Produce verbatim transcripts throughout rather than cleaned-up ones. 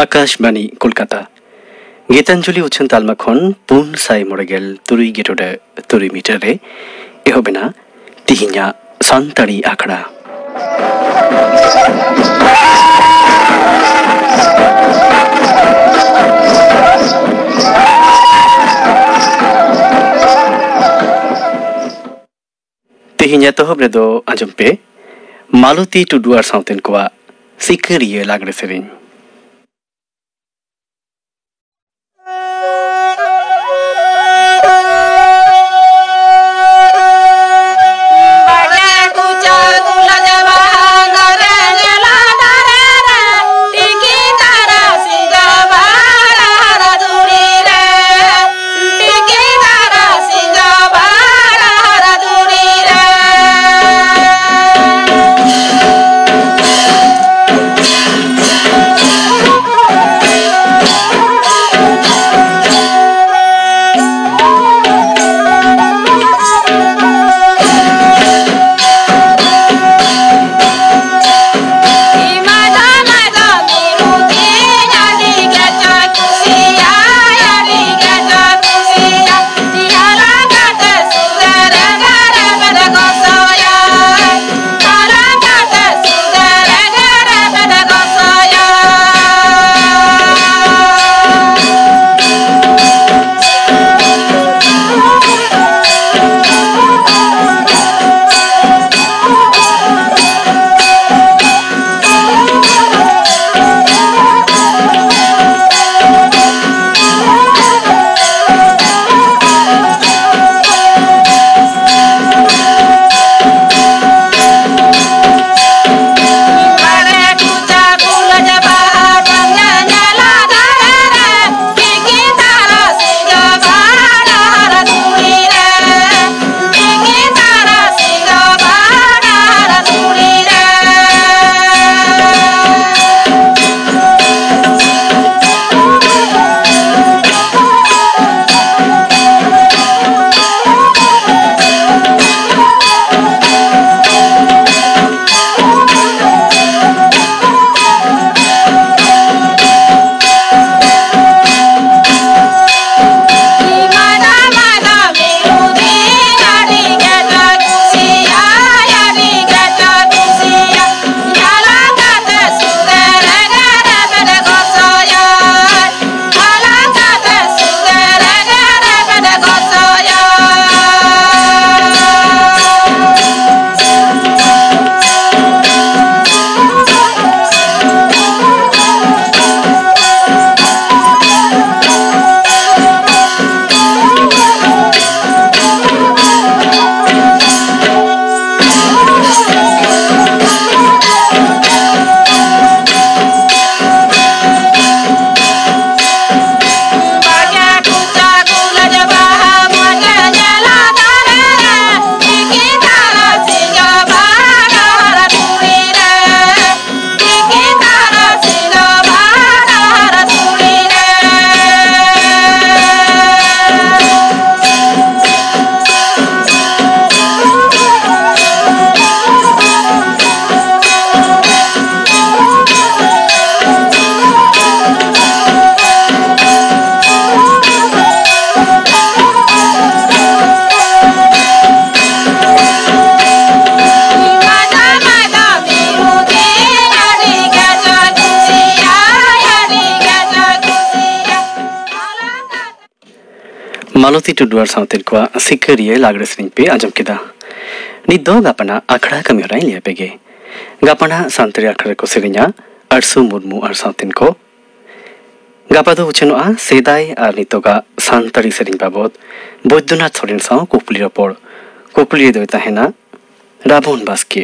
ᱟᱠᱟᱥᱵᱟᱬᱤ ᱠᱳᱞᱠᱟᱛᱟ᱾ ᱜᱤᱛᱟᱧᱡᱚᱞᱤ ᱩᱪᱷᱟᱹᱱ ᱛᱟᱞᱢᱟ ᱠᱷᱚᱱ ᱯᱩᱱ ᱥᱟᱭ ᱢᱚᱬᱮ ᱜᱮᱞ ᱛᱩᱨᱩᱭ ᱜᱮ ᱴᱚᱰᱮ ᱛᱩᱨᱩᱭ ᱢᱤᱴᱟᱨ ᱨᱮ ᱮᱦᱚᱵ ᱮᱱᱟ ᱛᱤᱦᱤᱧᱟᱜ ᱥᱟᱱᱛᱟᱲᱤ ᱟᱠᱷᱲᱟ᱾ ᱛᱮᱦᱮᱧ ᱮᱛᱚᱦᱚᱵ ᱨᱮᱫᱚ ᱟᱸᱡᱚᱢ ᱯᱮ ᱢᱟᱞᱚᱛᱤ ᱴᱩᱰᱩ ᱟᱨ ᱥᱟᱶᱛᱮᱱ ᱠᱚᱣᱟᱜ ᱥᱤᱠᱟᱹᱨᱤᱭᱟᱹ ᱞᱟᱜᱽᱲᱮ ᱥᱮᱨᱮᱧ᱾ ᱢᱟᱞᱚᱛᱤ ᱴᱩᱰᱩ ᱟᱨ ᱥᱟᱶᱛᱮᱱ ᱠᱚᱣᱟᱜ ᱥᱤᱠᱟᱹᱨᱤᱭᱟᱹ ᱞᱟᱜᱽᱲᱮ ᱥᱮᱨᱮᱧ ᱯᱮ ᱟᱸᱡᱚᱢ ᱠᱮᱫᱟ᱾ ᱱᱤᱛ ᱫᱚ ᱜᱟᱯᱟᱱᱟᱜ ᱟᱠᱷᱲᱟ ᱠᱟᱹᱢᱤ ᱦᱚᱨᱟᱧ ᱞᱟᱹᱭ ᱟᱯᱮ ᱜᱮ᱾ ᱜᱟᱯᱟᱱᱟᱜ ᱥᱟᱱᱛᱟᱲᱤ ᱟᱠᱷᱲᱟ ᱨᱮᱠᱚ ᱥᱮᱨᱮᱧᱟ ᱟᱨᱥᱩ ᱢᱩᱨᱢᱩ ᱟᱨ ᱥᱟᱶᱛᱮᱱ ᱠᱚ᱾ ᱜᱟᱯᱟ ᱫᱚ ᱩᱪᱷᱟᱹᱱᱚᱜᱼᱟ ᱥᱮᱫᱟᱭ ᱟᱨ ᱱᱤᱛᱚᱜᱟᱜ ᱥᱟᱱᱛᱟᱲᱤ ᱥᱮᱨᱮᱧ ᱵᱟᱵᱚᱫ ᱵᱳᱭᱫᱚᱱᱟᱛᱷ ᱥᱚᱨᱮᱱ ᱥᱟᱶ ᱠᱩᱠᱞᱤ ᱨᱚᱯᱚᱲ᱾ ᱠᱩᱠᱞᱤ ᱨᱮᱫᱚᱭ ᱛᱟᱦᱮᱱᱟ ᱨᱟᱵᱚᱱ ᱵᱟᱥᱠᱮ᱾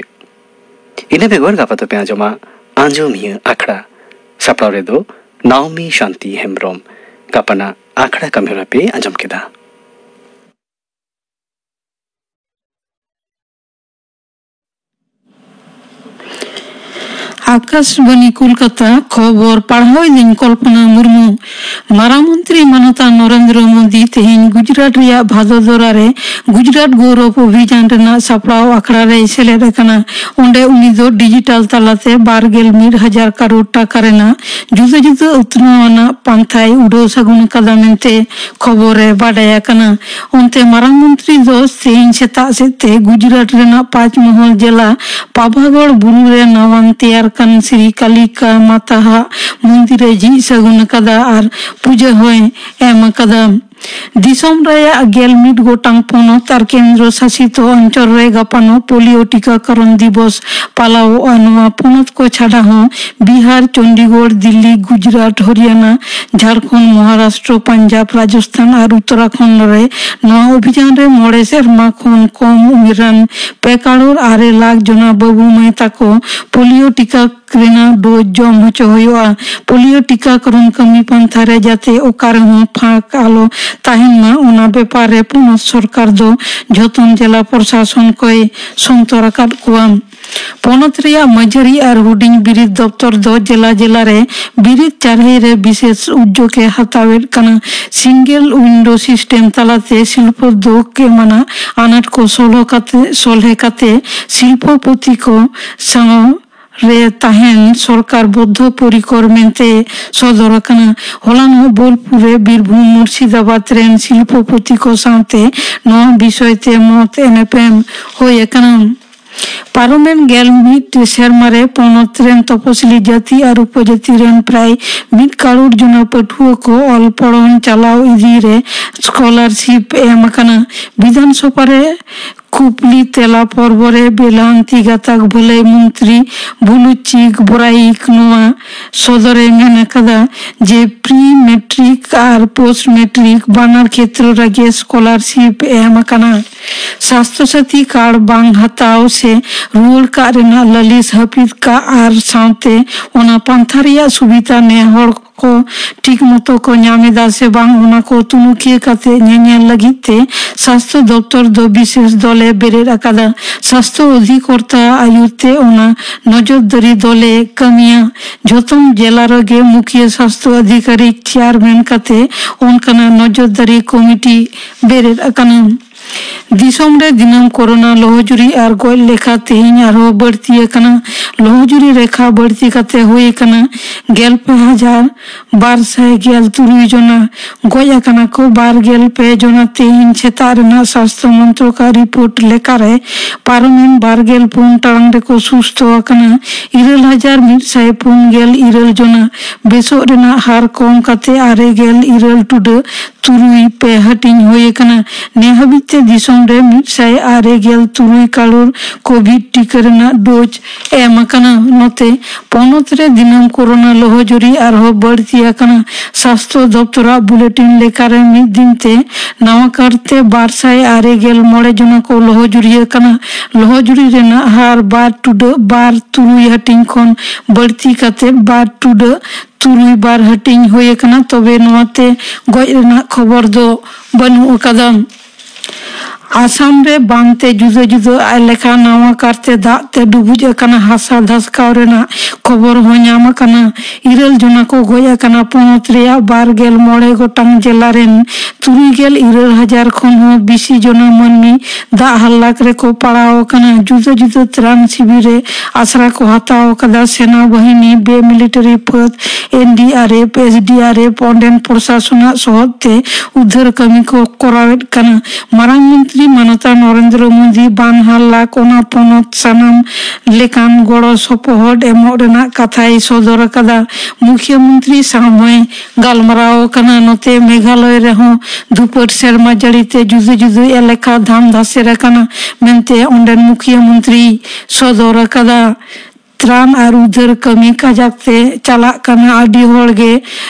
ᱤᱱᱟᱹ ᱵᱮᱜᱚᱨ ᱜᱟᱯᱟ ᱫᱚᱯᱮ ᱟᱸᱡᱚᱢᱟ ᱟᱸᱡᱚᱢᱤᱭᱟᱹ ᱟᱠᱷᱲᱟ᱾ ᱥᱟᱯᱲᱟᱣ ᱨᱮᱫᱚ ᱱᱟᱣᱢᱤ ᱥᱟᱱᱛᱤ ᱦᱮᱢᱵᱨᱚᱢ᱾ ᱜᱟᱯᱟᱱᱟᱜ ᱟᱠᱷᱲᱟ ᱠᱟᱹᱢᱤ ᱦᱚᱨᱟ ᱯᱮ ᱟᱸᱡᱚᱢ ᱠᱮᱫᱟ᱾ ᱟᱠᱟᱥᱵᱟᱱᱤ ᱠᱳᱞᱠᱟᱛᱟ, ᱠᱷᱚᱵᱚᱨ ᱯᱟᱲᱦᱟᱣ ᱤᱫᱟᱹᱧ ᱠᱚᱞᱯᱚᱱᱟ ᱢᱩᱨᱢᱩ᱾ ᱢᱟᱨᱟᱝ ᱢᱚᱱᱛᱨᱤ ᱢᱟᱱᱚᱛᱟᱱ ᱱᱚᱨᱮᱱᱫᱨᱚ ᱢᱳᱫᱤ ᱛᱮᱦᱮᱧ ᱜᱩᱡᱽᱨᱟᱴ ᱨᱮᱭᱟᱜ ᱵᱷᱟᱫᱳᱫᱚᱨᱟ ᱨᱮ ᱜᱩᱡᱽᱨᱟᱴ ᱜᱚᱣᱨᱚᱵ ᱚᱵᱷᱤᱡᱟᱱ ᱨᱮᱱᱟᱜ ᱥᱟᱯᱲᱟᱣ ᱟᱠᱷᱲᱟ ᱨᱮᱭ ᱥᱮᱞᱮᱫ ᱟᱠᱟᱱᱟ᱾ ᱚᱸᱰᱮ ᱩᱱᱤ ᱫᱚ ᱰᱤᱡᱤᱴᱟᱞ ᱛᱟᱞᱟᱛᱮ ᱵᱟᱨ ᱜᱮᱞ ᱢᱤᱫ ᱦᱟᱡᱟᱨ ᱠᱟᱨᱳᱲ ᱴᱟᱠᱟ ᱨᱮᱱᱟᱜ ᱡᱩᱫᱟᱹ ᱡᱩᱫᱟᱹ ᱩᱛᱱᱟᱹᱣ ᱟᱱᱟᱜ ᱯᱟᱱᱛᱷᱟᱭ ᱩᱰᱟᱹᱣ ᱥᱟᱹᱜᱩᱱ ᱟᱠᱟᱫᱟ ᱢᱮᱱᱛᱮ ᱠᱷᱚᱵᱚᱨ ᱨᱮ ᱵᱟᱰᱟᱭ ᱟᱠᱟᱱᱟ᱾ ᱚᱱᱛᱮ ᱢᱟᱨᱟᱝ ᱢᱚᱱᱛᱨᱤ ᱫᱚ ᱛᱮᱦᱮᱧ ᱥᱮᱛᱟᱜ ᱥᱮᱫ ᱛᱮ ᱜᱩᱡᱽᱨᱟᱴ ᱨᱮᱱᱟᱜ ᱯᱟᱸᱪᱢᱚᱦᱚᱞ ᱡᱮᱞᱟ ᱯᱟᱵᱷᱟᱜᱚᱲ ᱵᱩᱨᱩ ᱨᱮ ᱱᱟᱣᱟᱱ ᱛᱮᱭᱟᱨ ᱠᱟᱱ ᱥᱨᱤ ᱠᱟᱞᱤᱠᱟ ᱢᱟᱛᱟ ᱦᱟᱜ ᱢᱚᱱᱫᱤᱨ ᱮ ᱡᱷᱤᱡ ᱥᱟᱹᱜᱩᱱ ᱟᱠᱟᱫᱟ ᱟᱨ ᱯᱩᱡᱟᱹ ᱦᱚᱸᱭ ᱮᱢ ᱟᱠᱟᱫᱟ᱾ ᱫᱤᱥᱚᱢ ᱨᱮᱭᱟᱜ ᱜᱮᱞ ᱢᱤᱫ ᱜᱚᱴᱟᱝ ᱯᱚᱱᱚᱛ ᱟᱨ ᱠᱮᱱᱫᱨᱚ ᱥᱟᱥᱤᱛ ᱚᱧᱪᱚᱞ ᱨᱮ ᱜᱟᱯᱟᱱᱚᱜ ᱯᱳᱞᱤᱭᱳ ᱴᱤᱠᱟᱠᱚᱨᱚᱱ ᱫᱤᱵᱚᱥ ᱯᱟᱞᱟᱣᱚᱜᱼᱟ᱾ ᱱᱚᱣᱟ ᱯᱚᱱᱚᱛ ᱠᱚ ᱪᱷᱟᱰᱟ ᱦᱚᱸ ᱵᱤᱦᱟᱨ, ᱪᱚᱱᱰᱤᱜᱚᱲ, ᱫᱤᱞᱞᱤ, ᱜᱩᱡᱽᱨᱟᱴ, ᱦᱚᱨᱤᱭᱟᱱᱟ, ᱡᱷᱟᱲᱠᱷᱚᱸᱰ, ᱢᱚᱦᱟᱨᱟᱥᱴᱨᱚ, ᱯᱟᱧᱡᱟᱵᱽ, ᱨᱟᱡᱚᱥᱛᱷᱟᱱ ᱟᱨ ᱩᱛᱛᱚᱨᱟᱠᱷᱚᱸᱰ ᱨᱮ ᱱᱚᱣᱟ ᱚᱵᱷᱤᱡᱟᱱ ᱨᱮ ᱢᱚᱬᱮ ᱥᱮᱨᱢᱟ ᱠᱷᱚᱱ ᱠᱚᱢ ᱩᱢᱮᱨᱟᱱ ᱯᱮ ᱠᱟᱨᱳᱲ ᱟᱨᱮ ᱞᱟᱠᱷ ᱡᱚᱱᱟ ᱵᱟᱹᱵᱩ ᱢᱟᱹᱭ ᱛᱟᱠᱚ ᱯᱳᱞᱤᱭᱳ ᱴᱤᱠᱟ ᱨᱮᱱᱟᱜ ᱰᱳᱡᱽ ᱡᱚᱢ ᱦᱚᱪᱚ ᱦᱩᱭᱩᱜᱼᱟ᱾ ᱯᱳᱞᱤᱭᱳ ᱴᱤᱠᱟᱠᱚᱨᱚᱱ ᱠᱟᱹᱢᱤ ᱯᱟᱱᱛᱷᱟ ᱨᱮ ᱡᱟᱛᱮ ᱚᱠᱟ ᱨᱮᱦᱚᱸ ᱯᱷᱟᱸᱠ ᱟᱞᱚ ᱛᱟᱦᱮᱱ ᱢᱟ, ᱚᱱᱟ ᱵᱮᱯᱟᱨ ᱨᱮ ᱯᱚᱱᱚᱛ ᱥᱚᱨᱠᱟᱨ ᱫᱚ ᱡᱷᱚᱛᱚᱱ ᱡᱮᱞᱟ ᱯᱨᱚᱥᱟᱥᱚᱱ ᱠᱚᱭ ᱥᱚᱱᱛᱚᱨ ᱟᱠᱟᱫ ᱠᱚᱣᱟ᱾ ᱯᱚᱱᱚᱛ ᱨᱮᱭᱟᱜ ᱢᱟᱹᱡᱷᱟᱹᱨᱤ ᱟᱨ ᱦᱩᱰᱤᱧ ᱵᱤᱨᱤᱫ ᱫᱚᱯᱛᱚᱨ ᱫᱚ ᱡᱮᱞᱟ ᱡᱮᱞᱟ ᱨᱮ ᱵᱤᱨᱤᱫ ᱪᱟᱨᱦᱟᱭ ᱨᱮ ᱵᱤᱥᱮᱥ ᱩᱫᱽᱡᱳᱜᱽ ᱮ ᱦᱟᱛᱟᱣᱮᱫ ᱠᱟᱱᱟ᱾ ᱥᱤᱝᱜᱮᱞ ᱩᱭᱤᱱᱰᱳ ᱥᱤᱥᱴᱮᱢ ᱛᱟᱞᱟᱛᱮ ᱥᱤᱞᱯᱚ ᱫᱳᱠ ᱮᱢᱟᱱᱟᱜ ᱟᱱᱟᱴ ᱠᱚ ᱥᱚᱞᱦᱚ ᱠᱟᱛᱮ, ᱥᱚᱞᱦᱮ ᱠᱟᱛᱮ ᱥᱤᱞᱯᱚᱯᱚᱛᱤ ᱠᱚ ᱥᱟᱶ ᱨᱮ ᱛᱟᱦᱮᱱ ᱥᱚᱨᱠᱟᱨ ᱵᱚᱫᱽᱫᱷᱚ ᱯᱚᱨᱤᱠᱚᱨ ᱢᱮᱱᱛᱮ ᱥᱚᱫᱚᱨ ᱟᱠᱟᱱᱟ᱾ ᱦᱚᱞᱟᱱᱚᱜ ᱵᱳᱞᱯᱩᱨ ᱨᱮ ᱵᱤᱨᱵᱷᱩᱢ ᱢᱩᱨᱥᱤᱫᱟᱵᱟᱫᱽ ᱨᱮᱱ ᱥᱤᱞᱯᱚᱯᱚᱛᱤ ᱠᱚ ᱥᱟᱶᱛᱮ ᱱᱚᱣᱟ ᱵᱤᱥᱚᱭ ᱛᱮ ᱢᱚᱛ ᱮᱱᱮᱯᱮᱢ ᱦᱩᱭ ᱟᱠᱟᱱᱟ᱾ ᱯᱟᱨᱚᱢᱮᱱ ᱜᱮᱞ ᱢᱤᱫ ᱥᱮᱨᱢᱟ ᱨᱮ ᱯᱚᱱᱚᱛ ᱨᱮᱱ ᱛᱚᱯᱚᱥᱤᱞᱤ ᱡᱟᱹᱛᱤ ᱟᱨ ᱩᱯᱚᱡᱟᱹᱛᱤ ᱨᱮᱱ ᱯᱨᱟᱭ ᱢᱤᱫ ᱠᱟᱨᱳᱲ ᱡᱚᱱᱟ ᱯᱟᱹᱴᱷᱩᱣᱟᱹ ᱠᱚ ᱚᱞ ᱯᱚᱲᱦᱚᱱ ᱪᱟᱞᱟᱣ ᱤᱫᱤ ᱨᱮ ᱥᱠᱚᱞᱟᱨᱥᱤᱯ ᱮᱢ ᱟᱠᱟᱱᱟ᱾ ᱵᱤᱫᱷᱟᱱ ᱥᱚᱵᱷᱟ ᱨᱮ ᱠᱩᱯᱞᱤ ᱛᱮᱞᱟ ᱯᱚᱨᱵᱚ ᱨᱮ ᱵᱮᱞᱟᱱᱛᱤ ᱜᱟᱛᱟᱠ ᱵᱷᱟᱹᱞᱟᱹᱭ ᱢᱚᱱᱛᱨᱤ ᱵᱩᱞᱩᱪᱤᱠ ᱵᱚᱨᱟᱭᱤᱠ ᱱᱚᱣᱟ ᱥᱚᱫᱚᱨᱮ ᱢᱮᱱ ᱟᱠᱟᱫᱟ ᱡᱮ ᱯᱨᱤ ᱢᱮᱴᱨᱤᱠ ᱟᱨ ᱯᱳᱥᱴ ᱢᱮᱴᱨᱤᱠ ᱵᱟᱱᱟᱨ ᱠᱷᱮᱛᱨᱚ ᱨᱮᱜᱮ ᱥᱠᱚᱞᱟᱨᱥᱤᱯ ᱮᱢ ᱟᱠᱟᱱᱟ᱾ ᱥᱟᱥᱛᱷᱚ ᱥᱟᱛᱷᱤ ᱠᱟᱨᱰ ᱵᱟᱝ ᱦᱟᱛᱟᱣ ᱥᱮ ᱨᱩᱣᱟᱹᱲ ᱠᱟᱜ ᱨᱮᱱᱟᱜ ᱞᱟᱹᱞᱤᱥ ᱦᱟᱹᱯᱤᱫ ᱠᱟᱜ ᱟᱨ ᱥᱟᱶᱛᱮ ᱚᱱᱟ ᱯᱟᱱᱛᱷᱟ ᱨᱮᱭᱟᱜ ᱥᱩᱵᱤᱫᱷᱟ ᱱᱮ ᱦᱚᱲ ᱠᱚ ᱴᱷᱤᱠ ᱢᱚᱛᱚ ᱠᱚ ᱧᱟᱢ ᱮᱫᱟ ᱥᱮ ᱵᱟᱝ, ᱚᱱᱟ ᱠᱚ ᱛᱩᱱᱩᱠᱷᱤᱭᱟᱹ ᱠᱟᱛᱮ ᱧᱮᱧᱮᱞ ᱞᱟᱹᱜᱤᱫ ᱛᱮ ᱥᱟᱥᱛᱷᱚ ᱫᱚᱯᱛᱚᱨ ᱫᱚ ᱵᱤᱥᱮᱥ ᱫᱚᱞᱮ ᱵᱮᱨᱮᱫ ᱟᱠᱟᱫᱟ᱾ ᱥᱟᱥᱛᱷᱚ ᱚᱫᱷᱤᱠᱚᱨᱛᱟ ᱟᱭᱩᱨ ᱛᱮ ᱚᱱᱟ ᱱᱚᱡᱚᱨᱫᱟᱹᱨᱤ ᱫᱚᱞᱮ ᱠᱟᱹᱢᱤᱭᱟ᱾ ᱡᱷᱚᱛᱚᱢ ᱡᱮᱞᱟ ᱨᱮᱜᱮ ᱢᱩᱠᱷᱤᱭᱟᱹ ᱥᱟᱥᱛᱷᱚ ᱟᱫᱷᱤᱠᱟᱨᱤᱠ ᱪᱮᱭᱟᱨᱢᱮᱱ ᱠᱟᱛᱮ ᱚᱱᱠᱟᱱᱟᱜ ᱱᱚᱡᱚᱨᱫᱟᱹᱨᱤ ᱠᱚᱢᱤᱴᱤ ᱵᱮᱨᱮᱫ ᱟᱠᱟᱱᱟ᱾ ᱫᱤᱥᱚᱢ ᱨᱮ ᱫᱤᱱᱟᱹᱢ ᱠᱳᱨᱳᱱᱟ ᱞᱚᱦᱚᱡᱩᱨᱤ ᱟᱨ ᱜᱚᱡ ᱞᱮᱠᱷᱟ ᱛᱮᱦᱮᱧ ᱟᱨᱦᱚᱸ ᱵᱟᱹᱲᱛᱤ ᱟᱠᱟᱱᱟ᱾ ᱞᱚᱦᱚᱡᱩᱨᱤ ᱨᱮᱠᱷᱟ ᱵᱟᱹᱲᱛᱤ ᱠᱟᱛᱮ ᱦᱩᱭ ᱟᱠᱟᱱᱟ ᱜᱮᱞ ᱯᱮ ᱦᱟᱡᱟᱨ ᱵᱟᱨ ᱥᱟᱭ ᱜᱮᱞ ᱛᱩᱨᱩᱭ ᱡᱚᱱᱟ᱾ ᱜᱚᱡ ᱟᱠᱟᱱᱟ ᱠᱚ ᱵᱟᱨ ᱜᱮᱞ ᱯᱮ ᱡᱚᱱᱟ᱾ ᱛᱮᱦᱮᱧ ᱥᱮᱛᱟᱜ ᱨᱮᱱᱟᱜ ᱥᱟᱥᱛᱷᱚ ᱢᱚᱱᱛᱨᱚᱠᱟᱜ ᱨᱤᱯᱳᱨᱴ ᱞᱮᱠᱟᱨᱮ ᱯᱟᱨᱚᱢᱮᱱ ᱵᱟᱨ ᱜᱮᱞ ᱯᱩᱱ ᱴᱟᱲᱟᱝ ᱨᱮᱠᱚ ᱥᱩᱥᱛᱷᱚ ᱟᱠᱟᱱᱟ ᱤᱨᱟᱹᱞ ᱦᱟᱡᱟᱨ ᱢᱤᱫ ᱥᱟᱭ ᱯᱩᱱ ᱜᱮᱞ ᱤᱨᱟᱹᱞ ᱡᱚᱱᱟ᱾ ᱵᱮᱥᱚᱜ ᱨᱮᱱᱟᱜ ᱦᱟᱨ ᱠᱚᱢ ᱠᱟᱛᱮ ᱟᱨᱮ ᱜᱮᱞ ᱤᱨᱟᱹᱞ ᱴᱩᱰᱟᱹᱜ ᱛᱩᱨᱩᱭ ᱯᱮ ᱦᱟᱹᱴᱤᱧ ᱦᱩᱭ ᱟᱠᱟᱱᱟ᱾ ᱱᱮ ᱦᱟᱹᱵᱤᱡ ᱛᱮ ᱫᱤᱥᱚᱢ ᱨᱮ ᱢᱤᱫ ᱥᱟᱭ ᱟᱨᱮ ᱜᱮᱞ ᱛᱩᱨᱩᱭ ᱠᱟᱨᱳᱲ ᱠᱳᱵᱷᱤᱰ ᱴᱤᱠᱟᱹ ᱨᱮᱱᱟᱜ ᱰᱳᱡᱽ ᱮᱢ ᱟᱠᱟᱱᱟ᱾ ᱱᱚᱛᱮ ᱯᱚᱱᱚᱛ ᱨᱮ ᱫᱤᱱᱟᱹᱢ ᱠᱳᱨᱳᱱᱟ ᱞᱚᱦᱚᱡᱩᱨᱤ ᱟᱨᱦᱚᱸ ᱵᱟᱹᱲᱛᱤ ᱟᱠᱟᱱᱟ᱾ ᱥᱟᱥᱛᱷᱚ ᱫᱚᱯᱛᱚᱨᱟᱜ ᱵᱩᱞᱮᱴᱤᱱ ᱞᱮᱠᱟᱨᱮ ᱢᱤᱫ ᱫᱤᱱ ᱛᱮ ᱱᱟᱣᱟ ᱠᱟᱨᱛᱮ ᱵᱟᱨ ᱥᱟᱭ ᱟᱨᱮ ᱜᱮᱞ ᱢᱚᱬᱮ ᱡᱚᱱᱟ ᱠᱚ ᱞᱚᱦᱚᱡᱩᱨᱤ ᱟᱠᱟᱱᱟ᱾ ᱞᱚᱦᱚᱡᱩᱨᱤ ᱨᱮᱱᱟᱜ ᱦᱟᱨ ᱵᱟᱨ ᱴᱩᱰᱟᱹᱜ ᱵᱟᱨ ᱛᱩᱨᱩᱭ ᱦᱟᱹᱴᱤᱧ ᱠᱷᱚᱱ ᱵᱟᱹᱲᱛᱤ ᱠᱟᱛᱮ ᱵᱟᱨ ᱴᱩᱰᱟᱹᱜ ᱛᱩᱨᱩᱭ ᱵᱟᱨ ᱦᱟᱹᱴᱤᱧ ᱦᱩᱭ ᱟᱠᱟᱱᱟ᱾ ᱛᱚᱵᱮ ᱱᱚᱣᱟᱛᱮ ᱜᱚᱡ ᱨᱮᱱᱟᱜ ᱠᱷᱚᱵᱚᱨ ᱫᱚ ᱵᱟᱹᱱᱩᱜ ᱟᱠᱟᱫᱟ᱾ ᱟᱥᱟᱢ ᱨᱮ ᱵᱟᱱ ᱛᱮ ᱡᱩᱫᱟᱹ ᱡᱩᱫᱟᱹ ᱮᱞᱟᱠᱟ ᱱᱟᱣᱟ ᱠᱟᱨᱛᱮ ᱫᱟᱜ ᱛᱮ ᱰᱩᱵᱩᱡ ᱟᱠᱟᱱᱟ᱾ ᱦᱟᱥᱟ ᱫᱷᱟᱥᱠᱟᱣ ᱨᱮᱱᱟᱜ ᱠᱷᱚᱵᱚᱨ ᱦᱚᱸ ᱧᱟᱢ ᱟᱠᱟᱱᱟ᱾ ᱤᱨᱟᱹᱞ ᱡᱚᱱᱟ ᱠᱚ ᱜᱚᱡ ᱟᱠᱟᱱᱟ᱾ ᱯᱚᱱᱚᱛ ᱨᱮᱭᱟᱜ ᱵᱟᱨ ᱜᱮᱞ ᱢᱚᱬᱮ ᱜᱚᱴᱟᱝ ᱡᱮᱞᱟ ᱨᱮᱱ ᱛᱩᱨᱩᱭ ᱜᱮᱞ ᱤᱨᱟᱹᱞ ᱦᱟᱡᱟᱨ ᱠᱷᱚᱱ ᱦᱚᱸ ᱵᱤᱥᱤ ᱡᱚᱱᱟ ᱢᱟᱹᱱᱢᱤ ᱫᱟᱜ ᱦᱟᱞᱞᱟᱠ ᱨᱮᱠᱚ ᱯᱟᱲᱟᱣ ᱟᱠᱟᱱᱟ᱾ ᱡᱩᱫᱟᱹ ᱡᱩᱫᱟᱹ ᱛᱨᱟᱱ ᱥᱤᱵᱤᱨ ᱨᱮ ᱟᱥᱨᱟ ᱠᱚ ᱦᱟᱛᱟᱣ ᱟᱠᱟᱫᱟ᱾ ᱥᱮᱱᱟ ᱵᱟᱦᱤᱱᱤ, ᱵᱮ ᱢᱤᱞᱤᱴᱟᱨᱤ ᱯᱷᱟᱹᱫ, ᱮᱱ ᱰᱤ R F, S D R F, ᱚᱸᱰᱮᱱ ᱯᱨᱚᱥᱟᱥᱚᱱᱟᱜ ᱥᱚᱦᱚᱫ ᱛᱮ ᱩᱫᱽᱫᱷᱟᱹᱨ ᱠᱟᱹᱢᱤ ᱠᱚ ᱠᱚᱨᱟᱣᱮᱫ ᱠᱟᱱᱟ᱾ ᱢᱟᱨᱟᱝ ᱢᱚᱱᱛᱨᱤ ᱢᱚᱱᱛᱨᱤ ᱢᱟᱱᱚᱛᱟᱱ ᱱᱚᱨᱮᱱᱫᱨᱚ ᱢᱳᱫᱤ ᱵᱟᱱ ᱦᱟᱞ ᱞᱟᱠᱷ ᱚᱱᱟ ᱯᱚᱱᱚᱛ ᱥᱟᱱᱟᱢ ᱞᱮᱠᱟᱱ ᱜᱚᱲᱚ ᱥᱚᱯᱚᱦᱚᱫ ᱮᱢᱚᱜ ᱨᱮᱱᱟᱜ ᱠᱟᱛᱷᱟᱭ ᱥᱚᱫᱚᱨ ᱟᱠᱟᱫᱟ᱾ ᱢᱩᱠᱷᱭᱟᱹ ᱢᱚᱱᱛᱨᱤ ᱥᱟᱶ ᱦᱚᱸᱭ ᱜᱟᱞᱢᱟᱨᱟᱣ ᱟᱠᱟᱱᱟ᱾ ᱱᱚᱛᱮ ᱢᱮᱜᱷᱟᱞᱚᱭ ᱨᱮᱦᱚᱸ ᱫᱷᱩᱯᱟᱹᱴ ᱥᱮᱨᱢᱟ ᱡᱟᱹᱲᱤ ᱛᱮ ᱡᱩᱫᱟᱹ ᱡᱩᱫᱟᱹ ᱮᱞᱟᱠᱟ ᱫᱷᱟᱢ ᱫᱷᱟᱥᱮᱨ ᱟᱠᱟᱱᱟ ᱢᱮᱱᱛᱮ ᱚᱸᱰᱮᱱ ᱢᱩᱠᱷᱭᱟᱹ ᱢᱚᱱᱛᱨᱤᱭ ᱥᱚᱫᱚᱨ ᱟᱠᱟᱫᱟ᱾ ᱛᱨᱟᱱ ᱟᱨ ᱩᱫᱷᱟᱹᱨ ᱠᱟᱹᱢᱤ ᱠᱟᱡᱟᱠ ᱛᱮ ᱪᱟᱞᱟᱜ ᱠᱟᱱᱟ᱾ ᱟᱹᱰᱤ ᱦᱚᱲ ᱜᱮ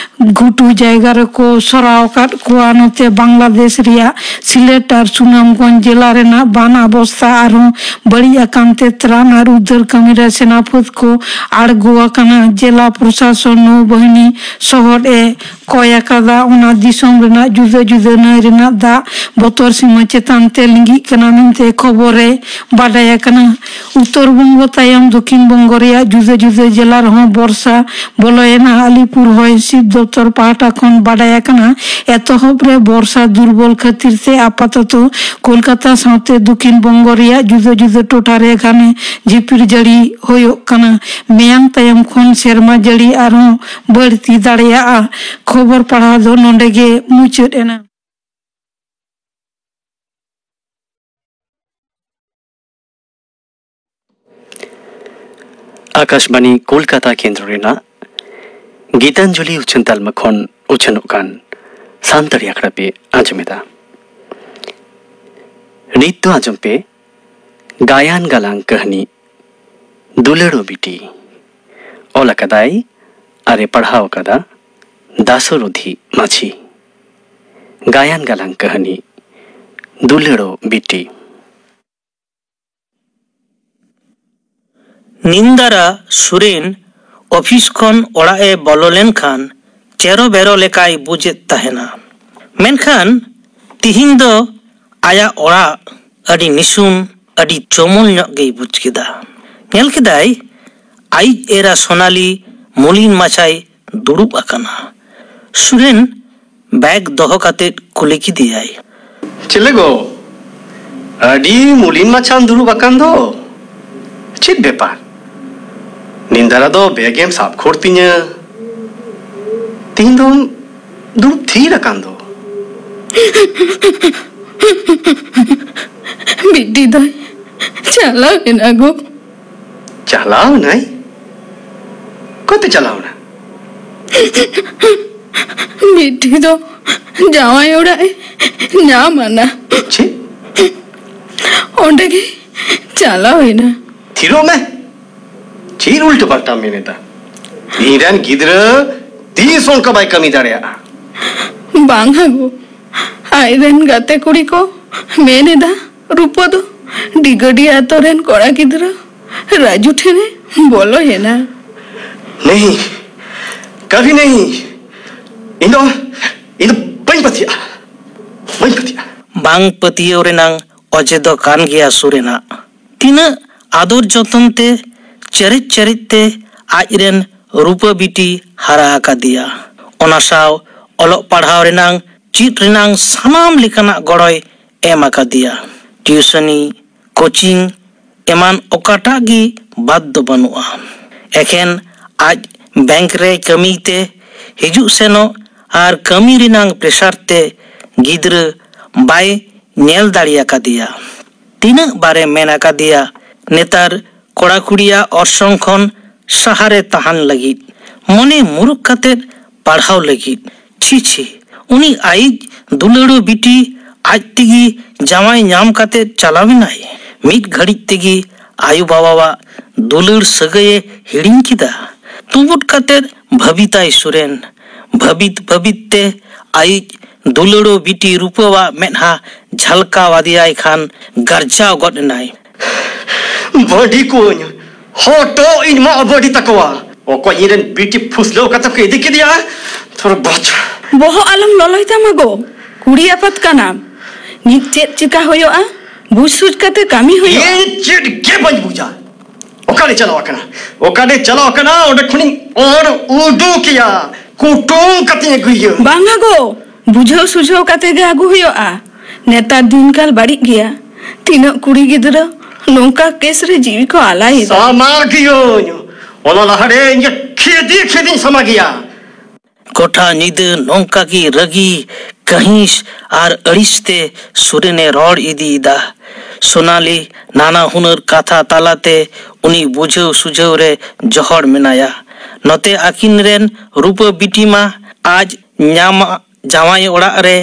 ᱜᱷᱩᱴᱩ ᱡᱟᱭᱜᱟ ᱨᱮᱠᱚ ᱥᱚᱨᱟᱣ ᱟᱠᱟᱫ ᱠᱚᱣᱟ᱾ ᱱᱚᱛᱮ ᱵᱟᱝᱞᱟᱫᱮᱥ ᱨᱮᱭᱟᱜ ᱥᱤᱞᱮᱴ ᱟᱨ ᱥᱩᱱᱟᱢᱜᱚᱸᱡᱽ ᱡᱮᱞᱟ ᱨᱮᱱᱟᱜ ᱵᱟᱱ ᱚᱵᱚᱥᱛᱷᱟ ᱟᱨᱦᱚᱸ ᱵᱟᱹᱲᱤᱡ ᱟᱠᱟᱱ ᱛᱮ ᱛᱨᱟᱱ ᱟᱨ ᱩᱫᱷᱟᱹᱨ ᱠᱟᱹᱢᱤ ᱨᱮ ᱥᱮᱱᱟ ᱯᱷᱟᱹᱫ ᱠᱚ ᱟᱬᱜᱚ ᱟᱠᱟᱱᱟ᱾ ᱡᱮᱞᱟ ᱯᱨᱚᱥᱟᱥᱚᱱ ᱱᱳᱵᱟᱦᱤᱱᱤ ᱥᱚᱦᱚᱫ ᱮ ᱠᱚᱭ ᱟᱠᱟᱫᱟ᱾ ᱚᱱᱟ ᱫᱤᱥᱚᱢ ᱨᱮᱱᱟᱜ ᱡᱩᱫᱟᱹ ᱡᱩᱫᱟᱹ ᱱᱟᱹᱭ ᱨᱮᱱᱟᱜ ᱫᱟᱜ ᱵᱚᱛᱚᱨ ᱥᱤᱢᱟᱹ ᱪᱮᱛᱟᱱ ᱛᱮ ᱞᱤᱸᱜᱤᱜ ᱠᱟᱱᱟ ᱢᱮᱱᱛᱮ ᱠᱷᱚᱵᱚᱨ ᱨᱮ ᱵᱟᱰᱟᱭ ᱟᱠᱟᱱᱟ᱾ ᱩᱛᱛᱚᱨ ᱵᱚᱝᱜᱚ ᱛᱟᱭᱚᱢ ᱫᱚᱠᱷᱤᱱ ᱵᱚᱝᱜᱚ ᱨᱮᱭᱟᱜ ᱡᱩᱫᱟᱹ ᱡᱩᱫᱟᱹ ᱡᱮᱞᱟ ᱨᱮᱦᱚᱸ ᱵᱚᱨᱥᱟ ᱵᱚᱞᱚᱭᱮᱱᱟ᱾ ᱟᱞᱤᱯᱩᱨ ᱦᱚᱭ ᱦᱤᱸᱥᱤᱫ ᱫᱚᱯᱛᱚᱨ ᱯᱟᱦᱴᱟ ᱠᱷᱚᱱ ᱵᱟᱰᱟᱭ ᱟᱠᱟᱱᱟ, ᱮᱛᱚᱦᱚᱵ ᱨᱮ ᱵᱚᱨᱥᱟ ᱫᱩᱨᱵᱚᱞ ᱠᱷᱟᱹᱛᱤᱨ ᱛᱮ ᱟᱯᱟᱛᱚᱛᱚ ᱠᱳᱞᱠᱟᱛᱟ ᱥᱟᱶᱛᱮ ᱫᱚᱠᱷᱤᱱ ᱵᱚᱝᱜᱚ ᱨᱮᱭᱟᱜ ᱡᱩᱫᱟᱹ ᱡᱩᱫᱟᱹ ᱴᱚᱴᱷᱟ ᱨᱮ ᱜᱷᱟᱱᱮ ᱡᱷᱤᱯᱤᱨ ᱡᱟᱹᱲᱤ ᱦᱩᱭᱩᱜ ᱠᱟᱱᱟ᱾ ᱢᱮᱭᱟᱝ ᱛᱟᱭᱚᱢ ᱠᱷᱚᱱ ᱥᱮᱨᱢᱟ ᱡᱟᱹᱲᱤ ᱟᱨᱦᱚᱸ ᱵᱟᱹᱲᱛᱤ ᱫᱟᱲᱮᱭᱟᱜᱼᱟ᱾ ᱠᱷᱚᱵᱚᱨ ᱯᱟᱲᱦᱟᱣ ᱫᱚ ᱱᱚᱰᱮ ᱜᱮ ᱢᱩᱪᱟᱹᱫ ᱮᱱᱟ᱾ ᱟᱠᱟᱥᱵᱟᱱᱤ ᱠᱳᱞᱠᱟᱛᱟ ᱠᱮᱱᱫᱨᱚ ᱨᱮᱱᱟᱜ ᱜᱤᱛᱟᱧᱡᱚᱞᱤ ᱩᱪᱷᱟᱹᱱ ᱛᱟᱞᱢᱟ ᱠᱷᱚᱱ ᱩᱪᱷᱟᱹᱱᱚᱜ ᱠᱟᱱ ᱥᱟᱱᱛᱟᱲᱤ ᱟᱠᱷᱲᱟ ᱯᱮ ᱟᱸᱡᱚᱢᱮᱫᱟ᱾ ᱱᱤᱛ ᱫᱚ ᱟᱸᱡᱚᱢ ᱯᱮ ᱜᱟᱭᱟᱱ ᱜᱟᱞᱟᱝ ᱠᱟᱹᱦᱱᱤ ᱫᱩᱞᱟᱹᱲᱚ ᱵᱤᱴᱤ᱾ ᱚᱞ ᱟᱠᱟᱫᱟᱭ ᱟᱨᱮ ᱯᱟᱲᱦᱟᱣ ᱟᱠᱟᱫᱟ ᱫᱟᱥᱚᱨᱚᱛᱷᱤ ᱢᱟᱹᱡᱷᱤ᱾ ᱜᱟᱭᱟᱱ ᱜᱟᱞᱟᱝ ᱠᱟᱹᱦᱱᱤ ᱫᱩᱞᱟᱹᱲᱚ ᱵᱤᱴᱤ᱾ ᱱᱤᱱᱫᱟᱨᱟ ᱥᱩᱨᱮᱱ ᱚᱯᱷᱤᱥ ᱠᱷᱚᱱ ᱚᱲᱟᱜ ᱮ ᱵᱚᱞᱚ ᱞᱮᱱᱠᱷᱟᱱ ᱪᱮᱨᱚ ᱵᱮᱨᱚ ᱞᱮᱠᱟᱭ ᱵᱩᱡᱮᱫ ᱛᱟᱦᱮᱱᱟ᱾ ᱢᱮᱱᱠᱷᱟᱱ ᱛᱤᱦᱤᱧ ᱫᱚ ᱟᱭᱟᱜ ᱚᱲᱟᱜ ᱟᱹᱰᱤ ᱱᱤᱥᱩᱱ, ᱟᱹᱰᱤ ᱪᱚᱢᱚᱞ ᱧᱚᱜ ᱜᱮᱭ ᱵᱩᱡᱽ ᱠᱮᱫᱟ᱾ ᱧᱮᱞ ᱠᱮᱫᱟᱭ ᱟᱭᱤᱡ ᱮᱨᱟ ᱥᱳᱱᱟᱞᱤ ᱢᱩᱞᱤᱱ ᱢᱟᱪᱷᱟᱭ ᱫᱩᱲᱩᱵ ᱟᱠᱟᱱᱟ᱾ ᱥᱩᱨᱮᱱ ᱵᱮᱜᱽ ᱫᱚᱦᱚ ᱠᱟᱛᱮ ᱠᱩᱞᱤ ᱠᱮᱫᱮᱭᱟᱭ, ᱪᱮᱞᱮ ᱜᱚ, ᱟᱹᱰᱤ ᱢᱩᱞᱤᱱ ᱢᱟᱪᱷᱟᱢ ᱫᱩᱲᱩᱵ ᱟᱠᱟᱱ ᱫᱚ, ᱪᱮᱫ ᱵᱮᱯᱟᱨ? ᱱᱤᱱᱫᱟᱨᱟ ᱫᱚ ᱵᱮᱜᱽ ᱮᱢ ᱥᱟᱵ ᱠᱷᱳᱲ ᱛᱤᱧᱟᱹ, ᱛᱤᱦᱤᱧ ᱫᱚᱢ ᱫᱩᱲᱩᱵ ᱛᱷᱤᱨ ᱟᱠᱟᱱ ᱫᱚ᱾ ᱵᱤᱴᱤ ᱫᱚᱭ ᱪᱟᱞᱟᱣ ᱮᱱᱟ ᱜᱳ᱾ ᱪᱟᱞᱟᱣ ᱮᱱᱟᱭ? ᱚᱠᱟᱛᱮ ᱪᱟᱞᱟᱣ ᱮᱱᱟ? ᱵᱤᱴᱤ ᱫᱚ ᱡᱟᱶᱟᱭ ᱚᱲᱟᱜ ᱮ ᱧᱟᱢ ᱟᱱᱟ᱾ ᱪᱮᱫ? ᱚᱸᱰᱮ ᱜᱮ ᱪᱟᱞᱟᱣ ᱮᱱᱟ᱾ ᱛᱷᱤᱨᱚᱜ ᱢᱮ᱾ ᱪᱮᱫ ᱩᱞᱴᱟᱹ ᱯᱟᱞᱴᱟᱢ ᱢᱮᱱ ᱮᱫᱟ? ᱤᱧ ᱨᱮᱱ ᱜᱤᱫᱽᱨᱟᱹ ᱛᱤᱥ ᱚᱱᱠᱟ ᱵᱟᱭ ᱠᱟᱹᱢᱤ ᱫᱟᱲᱮᱭᱟᱜᱼᱟ᱾ ᱵᱟᱝᱟ ᱜᱳ, ᱟᱡ ᱨᱮᱱ ᱜᱟᱛᱮ ᱠᱩᱲᱤ ᱠᱚ ᱢᱮᱱ ᱮᱫᱟ, ᱨᱩᱯᱟᱹ ᱫᱚ ᱰᱤᱜᱟᱹᱰᱤ ᱟᱛᱳ ᱨᱮᱱ ᱠᱚᱲᱟ ᱜᱤᱫᱽᱨᱟᱹ ᱨᱟᱡᱩ ᱴᱷᱮᱱᱮ ᱵᱚᱞᱚᱭᱮᱱᱟ᱾ ᱱᱮᱦᱤ, ᱠᱟᱵᱷᱤ ᱱᱮᱦᱤ᱾ ᱤᱧ ᱫᱚ, ᱤᱧ ᱫᱚ ᱵᱟᱹᱧ ᱯᱟᱹᱛᱭᱟᱹᱜᱼᱟ, ᱵᱟᱹᱧ ᱯᱟᱹᱛᱭᱟᱹᱜᱼᱟ᱾ ᱵᱟᱝ ᱯᱟᱹᱛᱭᱟᱹᱣ ᱨᱮᱱᱟᱝ ᱚᱡᱮ ᱫᱚ ᱠᱟᱱ ᱜᱮᱭᱟ ᱥᱩᱨᱮᱱᱟᱜ᱾ ᱛᱤᱱᱟᱹᱜ ᱟᱫᱚᱨ ᱡᱚᱛᱚᱱ ᱛᱮ, ᱪᱮᱨᱮᱡ ᱪᱮᱨᱮᱡ ᱛᱮ ᱟᱡ ᱨᱮᱱ ᱨᱩᱯᱟᱹ ᱵᱤᱴᱤ ᱦᱟᱨᱟ ᱟᱠᱟᱫᱮᱭᱟ᱾ ᱚᱱᱟ ᱥᱟᱶ ᱚᱞᱚᱜ ᱯᱟᱲᱦᱟᱣ ᱨᱮᱱᱟᱝ, ᱪᱮᱫ ᱨᱮᱱᱟᱝ ᱥᱟᱱᱟᱢ ᱞᱮᱠᱟᱱᱟᱜ ᱜᱚᱲᱚᱭ ᱮᱢ ᱟᱠᱟᱫᱮᱭᱟ᱾ ᱴᱤᱭᱩᱥᱚᱱᱤ, ᱠᱳᱪᱤᱝ ᱮᱢᱟᱱ ᱚᱠᱟᱴᱟᱜ ᱜᱮ ᱵᱟᱫ ᱫᱚ ᱵᱟᱹᱱᱩᱜᱼᱟ᱾ ᱮᱠᱷᱮᱱ ᱟᱡ ᱵᱮᱝᱠ ᱨᱮ ᱠᱟᱹᱢᱤᱭ ᱛᱮ ᱦᱤᱡᱩᱜ ᱥᱮᱱᱚᱜ ᱟᱨ ᱠᱟᱹᱢᱤ ᱨᱮᱱᱟᱝ ᱯᱨᱮᱥᱟᱨ ᱛᱮ ᱜᱤᱫᱽᱨᱟᱹ ᱵᱟᱭ ᱧᱮᱞ ᱫᱟᱲᱮ ᱟᱠᱟᱫᱮᱭᱟ᱾ ᱛᱤᱱᱟᱹᱜ ᱵᱟᱨᱮ ᱢᱮᱱ ᱟᱠᱟᱫᱮᱭᱟ, ᱱᱮᱛᱟᱨ ᱠᱚᱲᱟ ᱠᱩᱲᱤᱭᱟᱜ ᱚᱨᱥᱚᱝ ᱠᱷᱚᱱ ᱥᱟᱦᱟᱨᱮ ᱛᱟᱦᱮᱱ ᱞᱟᱹᱜᱤᱫ, ᱢᱚᱱᱮ ᱢᱩᱨᱩᱠ ᱠᱟᱛᱮ ᱯᱟᱲᱦᱟᱣ ᱞᱟᱹᱜᱤᱫ᱾ ᱪᱷᱤ ᱪᱷᱤ, ᱩᱱᱤ ᱟᱭᱤᱡ ᱫᱩᱞᱟᱹᱲ ᱵᱤᱴᱤ ᱟᱡ ᱛᱮᱜᱮ ᱡᱟᱶᱟᱭ ᱧᱟᱢ ᱠᱟᱛᱮ ᱪᱟᱞᱟᱣ ᱮᱱᱟᱭ᱾ ᱢᱤᱫ ᱜᱷᱟᱹᱲᱤᱡ ᱛᱮᱜᱮ ᱟᱭᱳ ᱵᱟᱵᱟᱣᱟᱜ ᱫᱩᱞᱟᱹᱲ ᱥᱟᱹᱜᱟᱹᱭᱮ ᱦᱤᱲᱤᱧ ᱠᱮᱫᱟ᱾ ᱛᱩᱵᱩᱫ ᱠᱟᱛᱮ ᱵᱷᱟᱹᱵᱤᱛᱟᱭ ᱥᱩᱨᱮᱱ᱾ ᱵᱷᱟᱹᱵᱤᱛ ᱵᱷᱟᱹᱵᱤᱛ ᱛᱮ ᱟᱭᱤᱡ ᱫᱩᱞᱟᱹᱲ ᱵᱤᱴᱤ ᱨᱩᱯᱟᱹᱣᱟᱜ ᱢᱮᱫᱦᱟ ᱡᱷᱟᱞᱠᱟᱣ ᱟᱫᱮᱭᱟᱭ ᱠᱷᱟᱱ ᱜᱟᱨᱡᱟᱣ ᱜᱚᱫ ᱮᱱᱟᱭ᱾ ᱵᱟᱹᱰᱤ ᱠᱚᱧ, ᱦᱚᱴᱚᱜ ᱤᱧ ᱢᱟᱜ ᱵᱟᱹᱰᱤ ᱛᱟᱠᱚᱣᱟ᱾ ᱚᱠᱚᱭ ᱤᱧ ᱨᱮᱱ ᱵᱤᱴᱤ ᱯᱷᱩᱥᱞᱟᱹᱣ ᱠᱟᱛᱮ ᱠᱚ ᱤᱫᱤ ᱠᱮᱫᱮᱭᱟ? ᱛᱷᱚᱨ ᱵᱚᱪ᱾ ᱵᱚᱦᱚᱜ ᱟᱞᱚᱢ ᱞᱚᱞᱚᱭ ᱛᱟᱢᱟ ᱜᱳ, ᱠᱩᱲᱤ ᱟᱯᱟᱛ ᱠᱟᱱᱟᱢ᱾ ᱱᱤᱛ ᱪᱮᱫ ᱪᱮᱠᱟ ᱦᱩᱭᱩᱜᱼᱟ, ᱵᱩᱡᱽ ᱥᱩᱡᱽ ᱠᱟᱛᱮ ᱠᱟᱹᱢᱤ ᱦᱩᱭᱩᱜᱼᱟ᱾ ᱤᱧ ᱪᱮᱫ ᱜᱮ ᱵᱟᱹᱧ ᱵᱩᱡᱟ᱾ ᱚᱠᱟᱨᱮ ᱪᱟᱞᱟᱣ ᱟᱠᱟᱱᱟ? ᱚᱠᱟᱨᱮ ᱪᱟᱞᱟᱣ ᱟᱠᱟᱱᱟ? ᱚᱸᱰᱮ ᱠᱷᱚᱱᱤᱧ ᱚᱨ ᱩᱰᱩᱠᱮᱭᱟ, ᱠᱩᱴᱩᱝ ᱠᱟᱛᱮᱧ ᱟᱹᱜᱩᱭᱮᱭᱟ᱾ ᱵᱟᱝᱟ ᱜᱳ, ᱵᱩᱡᱷᱟᱹᱣ ᱥᱩᱡᱷᱟᱹᱣ ᱠᱟᱛᱮ ᱜᱮ ᱟᱹᱜᱩ ᱦᱩᱭᱩᱜᱼᱟ᱾ ᱱᱮᱛᱟᱨ ᱫᱤᱱᱠᱟᱞ ᱵᱟᱹᱲᱤᱡ ᱜᱮᱭᱟ᱾ ᱛᱤᱱᱟᱹᱜ ᱠᱩᱲᱤ ᱜᱤᱫᱽᱨᱟᱹ ᱱᱚᱝᱠᱟ ᱠᱮᱥ ᱨᱮ ᱡᱤᱣᱤ ᱠᱚ ᱟᱞᱟᱭᱮᱫᱟ᱾ ᱥᱟᱢᱟᱜᱤᱭᱟᱹᱧ᱾ ᱚᱱᱟ ᱞᱟᱦᱟᱨᱮ ᱤᱧ ᱜᱮ ᱠᱷᱮᱫᱮ ᱠᱷᱮᱫᱮᱧ ᱥᱟᱢᱟᱜᱮᱭᱟ᱾ ᱜᱚᱴᱟ ᱧᱤᱫᱟᱹ ᱱᱚᱝᱠᱟ ᱜᱮ ᱨᱟᱹᱜᱤ, ᱠᱟᱹᱦᱤᱥ ᱟᱨ ᱟᱹᱲᱤᱥ ᱛᱮ ᱥᱩᱨᱮᱱᱮ ᱨᱚᱲ ᱤᱫᱤᱭᱮᱫᱟ᱾ ᱥᱳᱱᱟᱞᱤ ᱱᱟᱱᱟ ᱦᱩᱱᱟᱹᱨ ᱠᱟᱛᱷᱟ ᱛᱟᱞᱟᱛᱮ ᱩᱱᱤ ᱵᱩᱡᱷᱟᱹᱣ ᱥᱩᱡᱷᱟᱹᱣ ᱨᱮ ᱡᱚᱦᱚᱲ ᱢᱮᱱᱟᱭᱟ᱾ ᱱᱚᱛᱮ ᱟᱹᱠᱤᱱ ᱨᱮᱱ ᱨᱩᱯᱟᱹ ᱵᱤᱴᱤ ᱢᱟ ᱟᱡ ᱧᱟᱢᱟᱜ ᱡᱟᱶᱟᱭ ᱚᱲᱟᱜ ᱨᱮ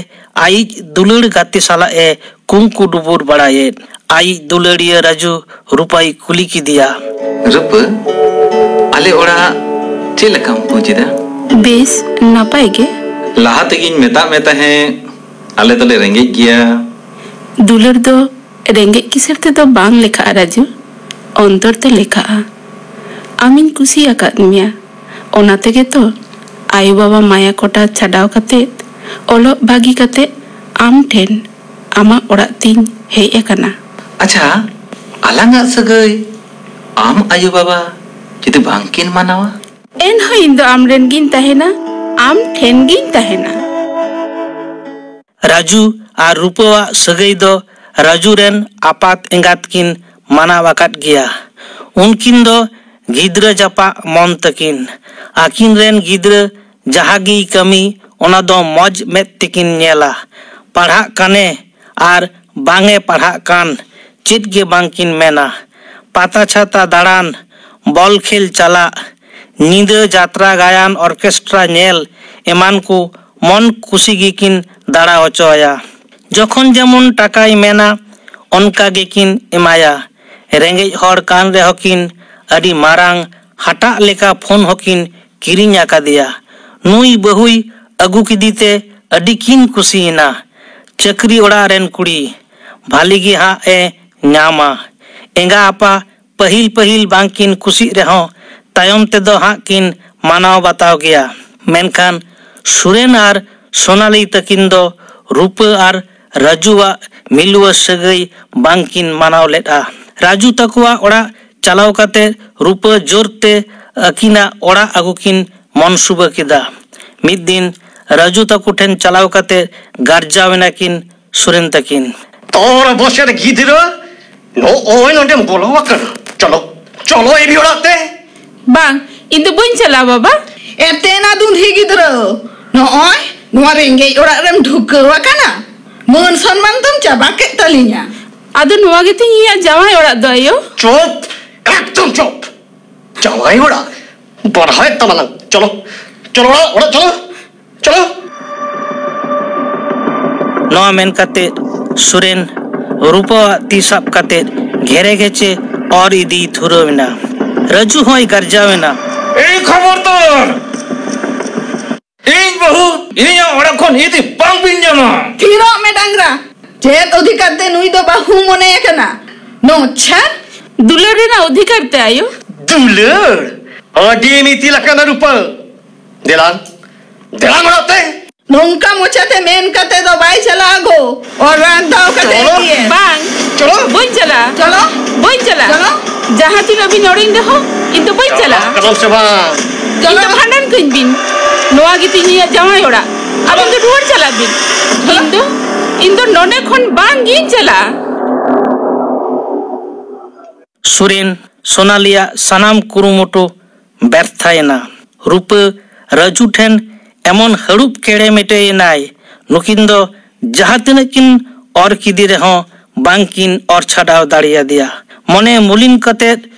ᱟᱭᱤᱡ ᱫᱩᱞᱟᱹᱲ ᱜᱟᱛᱮ ᱥᱟᱞᱟᱜ ᱮ ᱠᱩᱝᱠᱩ ᱰᱩᱵᱩᱨ ᱵᱟᱲᱟᱭᱮᱫ᱾ ᱟᱭᱤᱡ ᱫᱩᱞᱟᱹᱲᱤᱭᱟᱹ ᱨᱟᱡᱩ ᱨᱩᱯᱟᱭ ᱠᱩᱞᱤ ᱠᱮᱫᱮᱭᱟ᱾ ᱨᱩᱯᱟᱹ, ᱟᱞᱮ ᱚᱲᱟᱜ ᱪᱮᱫ ᱞᱮᱠᱟᱢ ᱵᱩᱡᱽ ᱮᱫᱟ? ᱵᱮᱥ, ᱱᱟᱯᱟᱭ ᱜᱮ᱾ ᱞᱟᱦᱟ ᱛᱮᱜᱤᱧ ᱢᱮᱛᱟᱜ ᱢᱮ ᱛᱟᱦᱮᱸᱫ, ᱟᱞᱮ ᱫᱚᱞᱮ ᱨᱮᱸᱜᱮᱡ ᱜᱮᱭᱟ᱾ ᱫᱩᱞᱟᱹᱲ ᱫᱚ ᱨᱮᱸᱜᱮᱡ ᱠᱤᱥᱟᱹᱬ ᱛᱮᱫᱚ ᱵᱟᱝ ᱞᱮᱠᱷᱟᱜᱼᱟ ᱨᱟᱡᱩ, ᱚᱱᱛᱚᱨ ᱛᱮ ᱞᱮᱠᱷᱟᱜᱼᱟ᱾ ᱟᱢᱤᱧ ᱠᱩᱥᱤ ᱟᱠᱟᱫ ᱢᱮᱭᱟ, ᱚᱱᱟ ᱛᱮᱜᱮ ᱛᱚ ᱟᱭᱳ ᱵᱟᱵᱟ ᱢᱟᱭᱟ ᱠᱚᱴᱟ ᱪᱷᱟᱰᱟᱣ ᱠᱟᱛᱮ, ᱚᱞᱚᱜ ᱵᱟᱹᱜᱤ ᱠᱟᱛᱮ ᱟᱢ ᱴᱷᱮᱱ ᱟᱢᱟᱜ ᱚᱲᱟᱜ ᱛᱤᱧ ᱦᱮᱡ ᱟᱠᱟᱱᱟ᱾ ᱟᱪᱪᱷᱟ, ᱟᱞᱟᱝᱟᱜ ᱥᱟᱹᱜᱟᱹᱭ ᱟᱢ ᱟᱭᱳ ᱵᱟᱵᱟ ᱡᱩᱫᱤ ᱵᱟᱝᱠᱤᱱ ᱢᱟᱱᱟᱣᱟ? ᱮᱱᱦᱚᱸ ᱤᱧ ᱫᱚ ᱟᱢ ᱨᱮᱱ ᱜᱤᱧ ᱛᱟᱦᱮᱱᱟ, ᱟᱢ ᱴᱷᱮᱱ ᱜᱤᱧ ᱛᱟᱦᱮᱱᱟ᱾ ᱨᱟᱡᱩ ᱟᱨ ᱨᱩᱯᱟᱹᱣᱟᱜ ᱥᱟᱹᱜᱟᱹᱭ ᱫᱚ ᱨᱟᱡᱩ ᱨᱮᱱ ᱟᱯᱟᱛ ᱮᱸᱜᱟᱛ ᱠᱤᱱ ᱢᱟᱱᱟᱣ ᱟᱠᱟᱫ ᱜᱮᱭᱟ᱾ ᱩᱱᱠᱤᱱ ᱫᱚ ᱜᱤᱫᱽᱨᱟᱹ ᱡᱟᱯᱟᱜ ᱢᱚᱱ ᱛᱟᱹᱠᱤᱱ᱾ ᱟᱹᱠᱤᱱ ᱨᱮᱱ ᱜᱤᱫᱽᱨᱟᱹ ᱡᱟᱦᱟᱸ ᱜᱮᱭ ᱠᱟᱹᱢᱤ, ᱚᱱᱟ ᱫᱚ ᱢᱚᱡᱽ ᱢᱮᱫ ᱛᱮᱠᱤᱱ ᱧᱮᱞᱟ᱾ ᱯᱟᱲᱦᱟᱜ ᱠᱟᱱᱮ ᱟᱨ ᱵᱟᱝ ᱮ ᱯᱟᱲᱦᱟᱜ ᱠᱟᱱ, ᱪᱮᱫ ᱜᱮ ᱵᱟᱝ ᱠᱤᱱ ᱢᱮᱱᱟ᱾ ᱯᱟᱛᱟ ᱪᱷᱟᱛᱟ ᱫᱟᱬᱟᱱ, ᱵᱚᱞ ᱠᱷᱮᱞ ᱪᱟᱞᱟᱜ, ᱧᱤᱫᱟᱹ ᱡᱟᱛᱨᱟ, ᱜᱟᱭᱟᱱ, ᱚᱨᱠᱮᱥᱴᱨᱟ ᱧᱮᱞ ᱮᱢᱟᱱ ᱠᱚ ᱢᱚᱱ ᱠᱩᱥᱤ ᱜᱮᱠᱤᱱ ᱫᱟᱬᱟ ᱦᱚᱪᱚ ᱟᱭᱟ᱾ ᱡᱚᱠᱷᱚᱱ ᱡᱮᱢᱚᱱ ᱴᱟᱠᱟᱭ ᱢᱮᱱᱟ, ᱚᱱᱠᱟ ᱜᱮᱠᱤᱱ ᱮᱢᱟᱭᱟ᱾ ᱨᱮᱸᱜᱮᱡ ᱦᱚᱲ ᱠᱟᱱ ᱨᱮᱦᱚᱸ ᱠᱤᱱ ᱟᱹᱰᱤ ᱢᱟᱨᱟᱝ ᱦᱟᱴᱟᱜ ᱞᱮᱠᱟ ᱯᱷᱳᱱ ᱦᱚᱸᱠᱤᱱ ᱠᱤᱨᱤᱧ ᱟᱠᱟᱫᱮᱭᱟ᱾ ᱱᱩᱭ ᱵᱟᱹᱦᱩᱭ ᱟᱹᱜᱩ ᱠᱮᱫᱮᱛᱮ ᱟᱹᱰᱤ ᱠᱤᱱ ᱠᱩᱥᱤᱭᱮᱱᱟ᱾ ᱪᱟᱹᱠᱨᱤ ᱚᱲᱟᱜ ᱨᱮᱱ ᱠᱩᱲᱤ, ᱵᱷᱟᱞᱤ ᱜᱮ ᱦᱟᱸᱜ ᱮ ᱧᱟᱢᱟ᱾ ᱮᱸᱜᱟ ᱟᱯᱟ ᱯᱟᱹᱦᱤᱞ ᱯᱟᱹᱦᱤᱞ ᱵᱟᱝ ᱠᱤᱱ ᱠᱩᱥᱤᱜ ᱨᱮᱦᱚᱸ, ᱛᱟᱭᱚᱢ ᱛᱮᱫᱚ ᱦᱟᱸᱜ ᱠᱤᱱ ᱢᱟᱱᱟᱣ ᱵᱟᱛᱟᱣ ᱜᱮᱭᱟ᱾ ᱢᱮᱱᱠᱷᱟᱱ ᱥᱩᱨᱮᱱ ᱟᱨ ᱥᱳᱱᱟᱞᱤ ᱛᱟᱹᱠᱤᱱ ᱫᱚ ᱨᱩᱯᱟᱹ ᱟᱨ ᱨᱟᱡᱩᱣᱟᱜ ᱢᱤᱞᱩᱣᱟᱹ ᱥᱟᱹᱜᱟᱹᱭ ᱵᱟᱝ ᱠᱤᱱ ᱢᱟᱱᱟᱣ ᱞᱮᱫᱼᱟ᱾ ᱨᱟᱡᱩ ᱛᱟᱠᱚᱣᱟᱜ ᱚᱲᱟᱜ ᱪᱟᱞᱟᱣ ᱠᱟᱛᱮ ᱨᱩᱯᱟᱹ ᱡᱳᱨ ᱛᱮ ᱟᱹᱠᱤᱱᱟᱜ ᱚᱲᱟᱜ ᱟᱹᱜᱩ ᱠᱤᱱ ᱢᱚᱱᱥᱩᱵᱟᱹ ᱠᱮᱫᱟ᱾ ᱢᱤᱫ ᱫᱤᱱ ᱨᱟᱡᱩ ᱛᱟᱠᱚ ᱴᱷᱮᱱ ᱪᱟᱞᱟᱣ ᱠᱟᱛᱮ ᱜᱟᱨᱡᱟᱣ ᱮᱱᱟ ᱠᱤᱱ ᱥᱩᱨᱮᱱ ᱛᱟᱹᱠᱤᱱ᱾ ᱛᱚᱨ ᱵᱚᱥᱮᱨ ᱜᱤᱫᱽᱨᱟᱹ, ᱱᱚᱜᱼᱚᱭ ᱱᱚᱰᱮᱢ ᱵᱚᱞᱚ ᱟᱠᱟᱱᱟ᱾ ᱪᱚᱞᱚ, ᱪᱚᱞᱚ ᱮ ᱵᱤ ᱚᱲᱟᱜ ᱛᱮ᱾ ᱵᱟᱝ, ᱤᱧ ᱫᱚ ᱵᱟᱹᱧ ᱪᱟᱞᱟᱜᱼᱟ ᱵᱟᱵᱟ᱾ ᱮᱛᱮᱱᱟ ᱫᱩᱸᱫᱷᱤ ᱜᱤᱫᱽᱨᱟᱹ, ᱱᱚᱜᱼᱚᱭ ᱱᱚᱣᱟ ᱨᱮᱸᱜᱮᱡ ᱚᱲᱟᱜ ᱨᱮᱢ ᱰᱷᱩᱠᱟᱹᱣ ᱟᱠᱟᱱᱟ᱾ ᱢᱟᱹᱱ ᱥᱚᱱᱢᱟᱱ ᱫᱚᱢ ᱪᱟᱵᱟ ᱠᱮᱫ ᱛᱟᱹᱞᱤᱧᱟ᱾ ᱟᱫᱚ ᱱᱚᱣᱟ ᱜᱮᱛᱤᱧ ᱤᱧᱟᱹᱜ ᱡᱟᱶᱟᱭ ᱚᱲᱟᱜ ᱫᱚ, ᱟᱭᱳ᱾ ᱪᱩᱯ! ᱮᱠᱫᱚᱢ ᱪᱩᱯ! ᱡᱟᱶᱟᱭ ᱚᱲᱟᱜ? ᱵᱟᱲᱦᱟᱭ ᱛᱟᱢᱟᱞᱟᱝ᱾ ᱪᱚᱞᱚ, ᱪᱚᱞᱚ ᱚᱲᱟᱜ, ᱚᱲᱟᱜ ᱪᱚᱞᱚ, ᱪᱚᱞᱚ᱾ ᱱᱚᱣᱟ ᱢᱮᱱ ᱠᱟᱛᱮ ᱥᱩᱨᱮᱱ ᱨᱩᱯᱟᱹᱣᱟᱜ ᱛᱤ ᱥᱟᱵ ᱠᱟᱛᱮ ᱜᱷᱮᱨᱮ ᱜᱷᱮᱪᱮ ᱚᱨ ᱤᱫᱤᱭ ᱫᱷᱩᱨᱟᱹᱣ ᱮᱱᱟ᱾ ᱨᱟᱹᱡᱩ ᱦᱚᱸᱭ ᱜᱟᱨᱡᱟᱣ ᱮᱱᱟ᱾ ᱮᱭ ᱠᱷᱚᱵᱚᱨᱫᱟᱨ! ᱤᱧ ᱵᱟᱹᱦᱩ ᱤᱧᱟᱹᱜ ᱚᱲᱟᱜ ᱠᱷᱚᱱ ᱤᱫᱤ ᱵᱟᱝ ᱵᱤᱱ ᱧᱟᱢᱟ᱾ ᱛᱷᱤᱨᱚᱜ ᱢᱮ ᱰᱟᱝᱨᱟ᱾ ᱪᱮᱫ ᱚᱫᱷᱤᱠᱟᱨ ᱛᱮ ᱱᱩᱭ ᱫᱚ ᱵᱟᱹᱦᱩ ᱢᱚᱱᱮ ᱟᱠᱟᱱᱟ? ᱱᱚᱪᱷᱟ᱾ ᱫᱩᱞᱟᱹᱲ ᱨᱮᱱᱟᱜ ᱚᱫᱷᱤᱠᱟᱨ ᱛᱮ, ᱟᱭᱳ᱾ ᱫᱩᱞᱟᱹᱲ? ᱟᱹᱰᱤᱢ ᱤᱛᱤᱞ ᱟᱠᱟᱱᱟ ᱨᱩᱯᱟᱹ᱾ ᱫᱮᱞᱟᱝ, ᱫᱮᱞᱟᱝ ᱚᱲᱟᱜ ᱛᱮ᱾ ᱱᱚᱝᱠᱟ ᱢᱚᱪᱟᱛᱮ ᱢᱮᱱ ᱠᱟᱛᱮ ᱫᱚ ᱵᱟᱭ ᱪᱟᱞᱟᱜᱼᱟ ᱜᱳ᱾ ᱚᱨ ᱨᱟᱱ ᱫᱚ ᱠᱟᱛᱮ ᱪᱚᱞᱚ᱾ ᱤᱫᱤᱭᱮᱢ᱾ ᱵᱟᱝ᱾ ᱪᱚᱞᱚ᱾ ᱵᱟᱹᱧ ᱪᱟᱞᱟᱜᱼᱟ᱾ ᱪᱚᱞᱚ᱾ ᱵᱟᱹᱧ ᱪᱟᱞᱟᱜᱼᱟ᱾ ᱪᱚᱞᱚ᱾ ᱡᱟᱦᱟᱸ ᱛᱤᱱᱟᱹᱜ ᱵᱤᱱ ᱚᱲᱤᱧ ᱨᱮᱦᱚᱸ, ᱤᱧ ᱫᱚ ᱵᱟᱹᱧ ᱪᱟᱞᱟᱜᱼᱟ᱾ ᱪᱟᱞᱟᱜ ᱠᱟᱱᱟᱢ ᱥᱮ ᱵᱟᱝ? ᱤᱧ ᱫᱚ ᱪᱚᱞᱚ᱾ ᱵᱷᱟᱸᱰᱟᱱ ᱠᱟᱹᱧ ᱵᱤᱱ᱾ ᱱᱚᱣᱟ ᱜᱮᱛᱤᱧ ᱤᱧᱟᱹᱜ ᱡᱟᱶᱟᱭ ᱚᱲᱟᱜ᱾ ᱟᱵᱤᱱ ᱫᱚ ᱨᱩᱣᱟᱹᱲ ᱪᱟᱞᱟᱜ ᱵᱤᱱ᱾ ᱤᱧ ᱫᱚ, ᱤᱧ ᱫᱚ ᱱᱚᱰᱮ ᱠᱷᱚᱱ ᱵᱟᱝ ᱜᱤᱧ ᱪᱟᱞᱟᱜᱼᱟ᱾ ᱥᱩᱨᱮᱱ ᱥᱳᱱᱟᱞᱤᱭᱟᱜ ᱥᱟᱱᱟᱢ ᱠᱩᱨᱩᱢᱩᱴᱩ ᱵᱮᱨᱛᱷᱟᱭᱮᱱᱟ᱾ ᱨᱩᱯᱟᱹ ᱨᱟᱹᱡᱩ ᱴᱷᱮᱱ ᱮᱢᱚᱱ ᱦᱟᱹᱲᱩᱵ ᱠᱮᱲᱮ ᱢᱮᱴᱮᱭᱮᱱᱟᱭ, ᱱᱩᱠᱤᱱ ᱫᱚ ᱡᱟᱦᱟᱸ ᱛᱤᱱᱟᱹᱜ ᱠᱤᱱ ᱚᱨ ᱠᱤᱫᱤ ᱨᱮᱦᱚᱸ ᱵᱟᱝᱠᱤᱱ ᱚᱨ ᱪᱷᱟᱰᱟᱣ ᱫᱟᱲᱮᱭᱟᱫᱮᱭᱟ᱾ ᱢᱚᱱᱮ ᱢᱩᱞᱤᱱ ᱠᱟᱛᱮ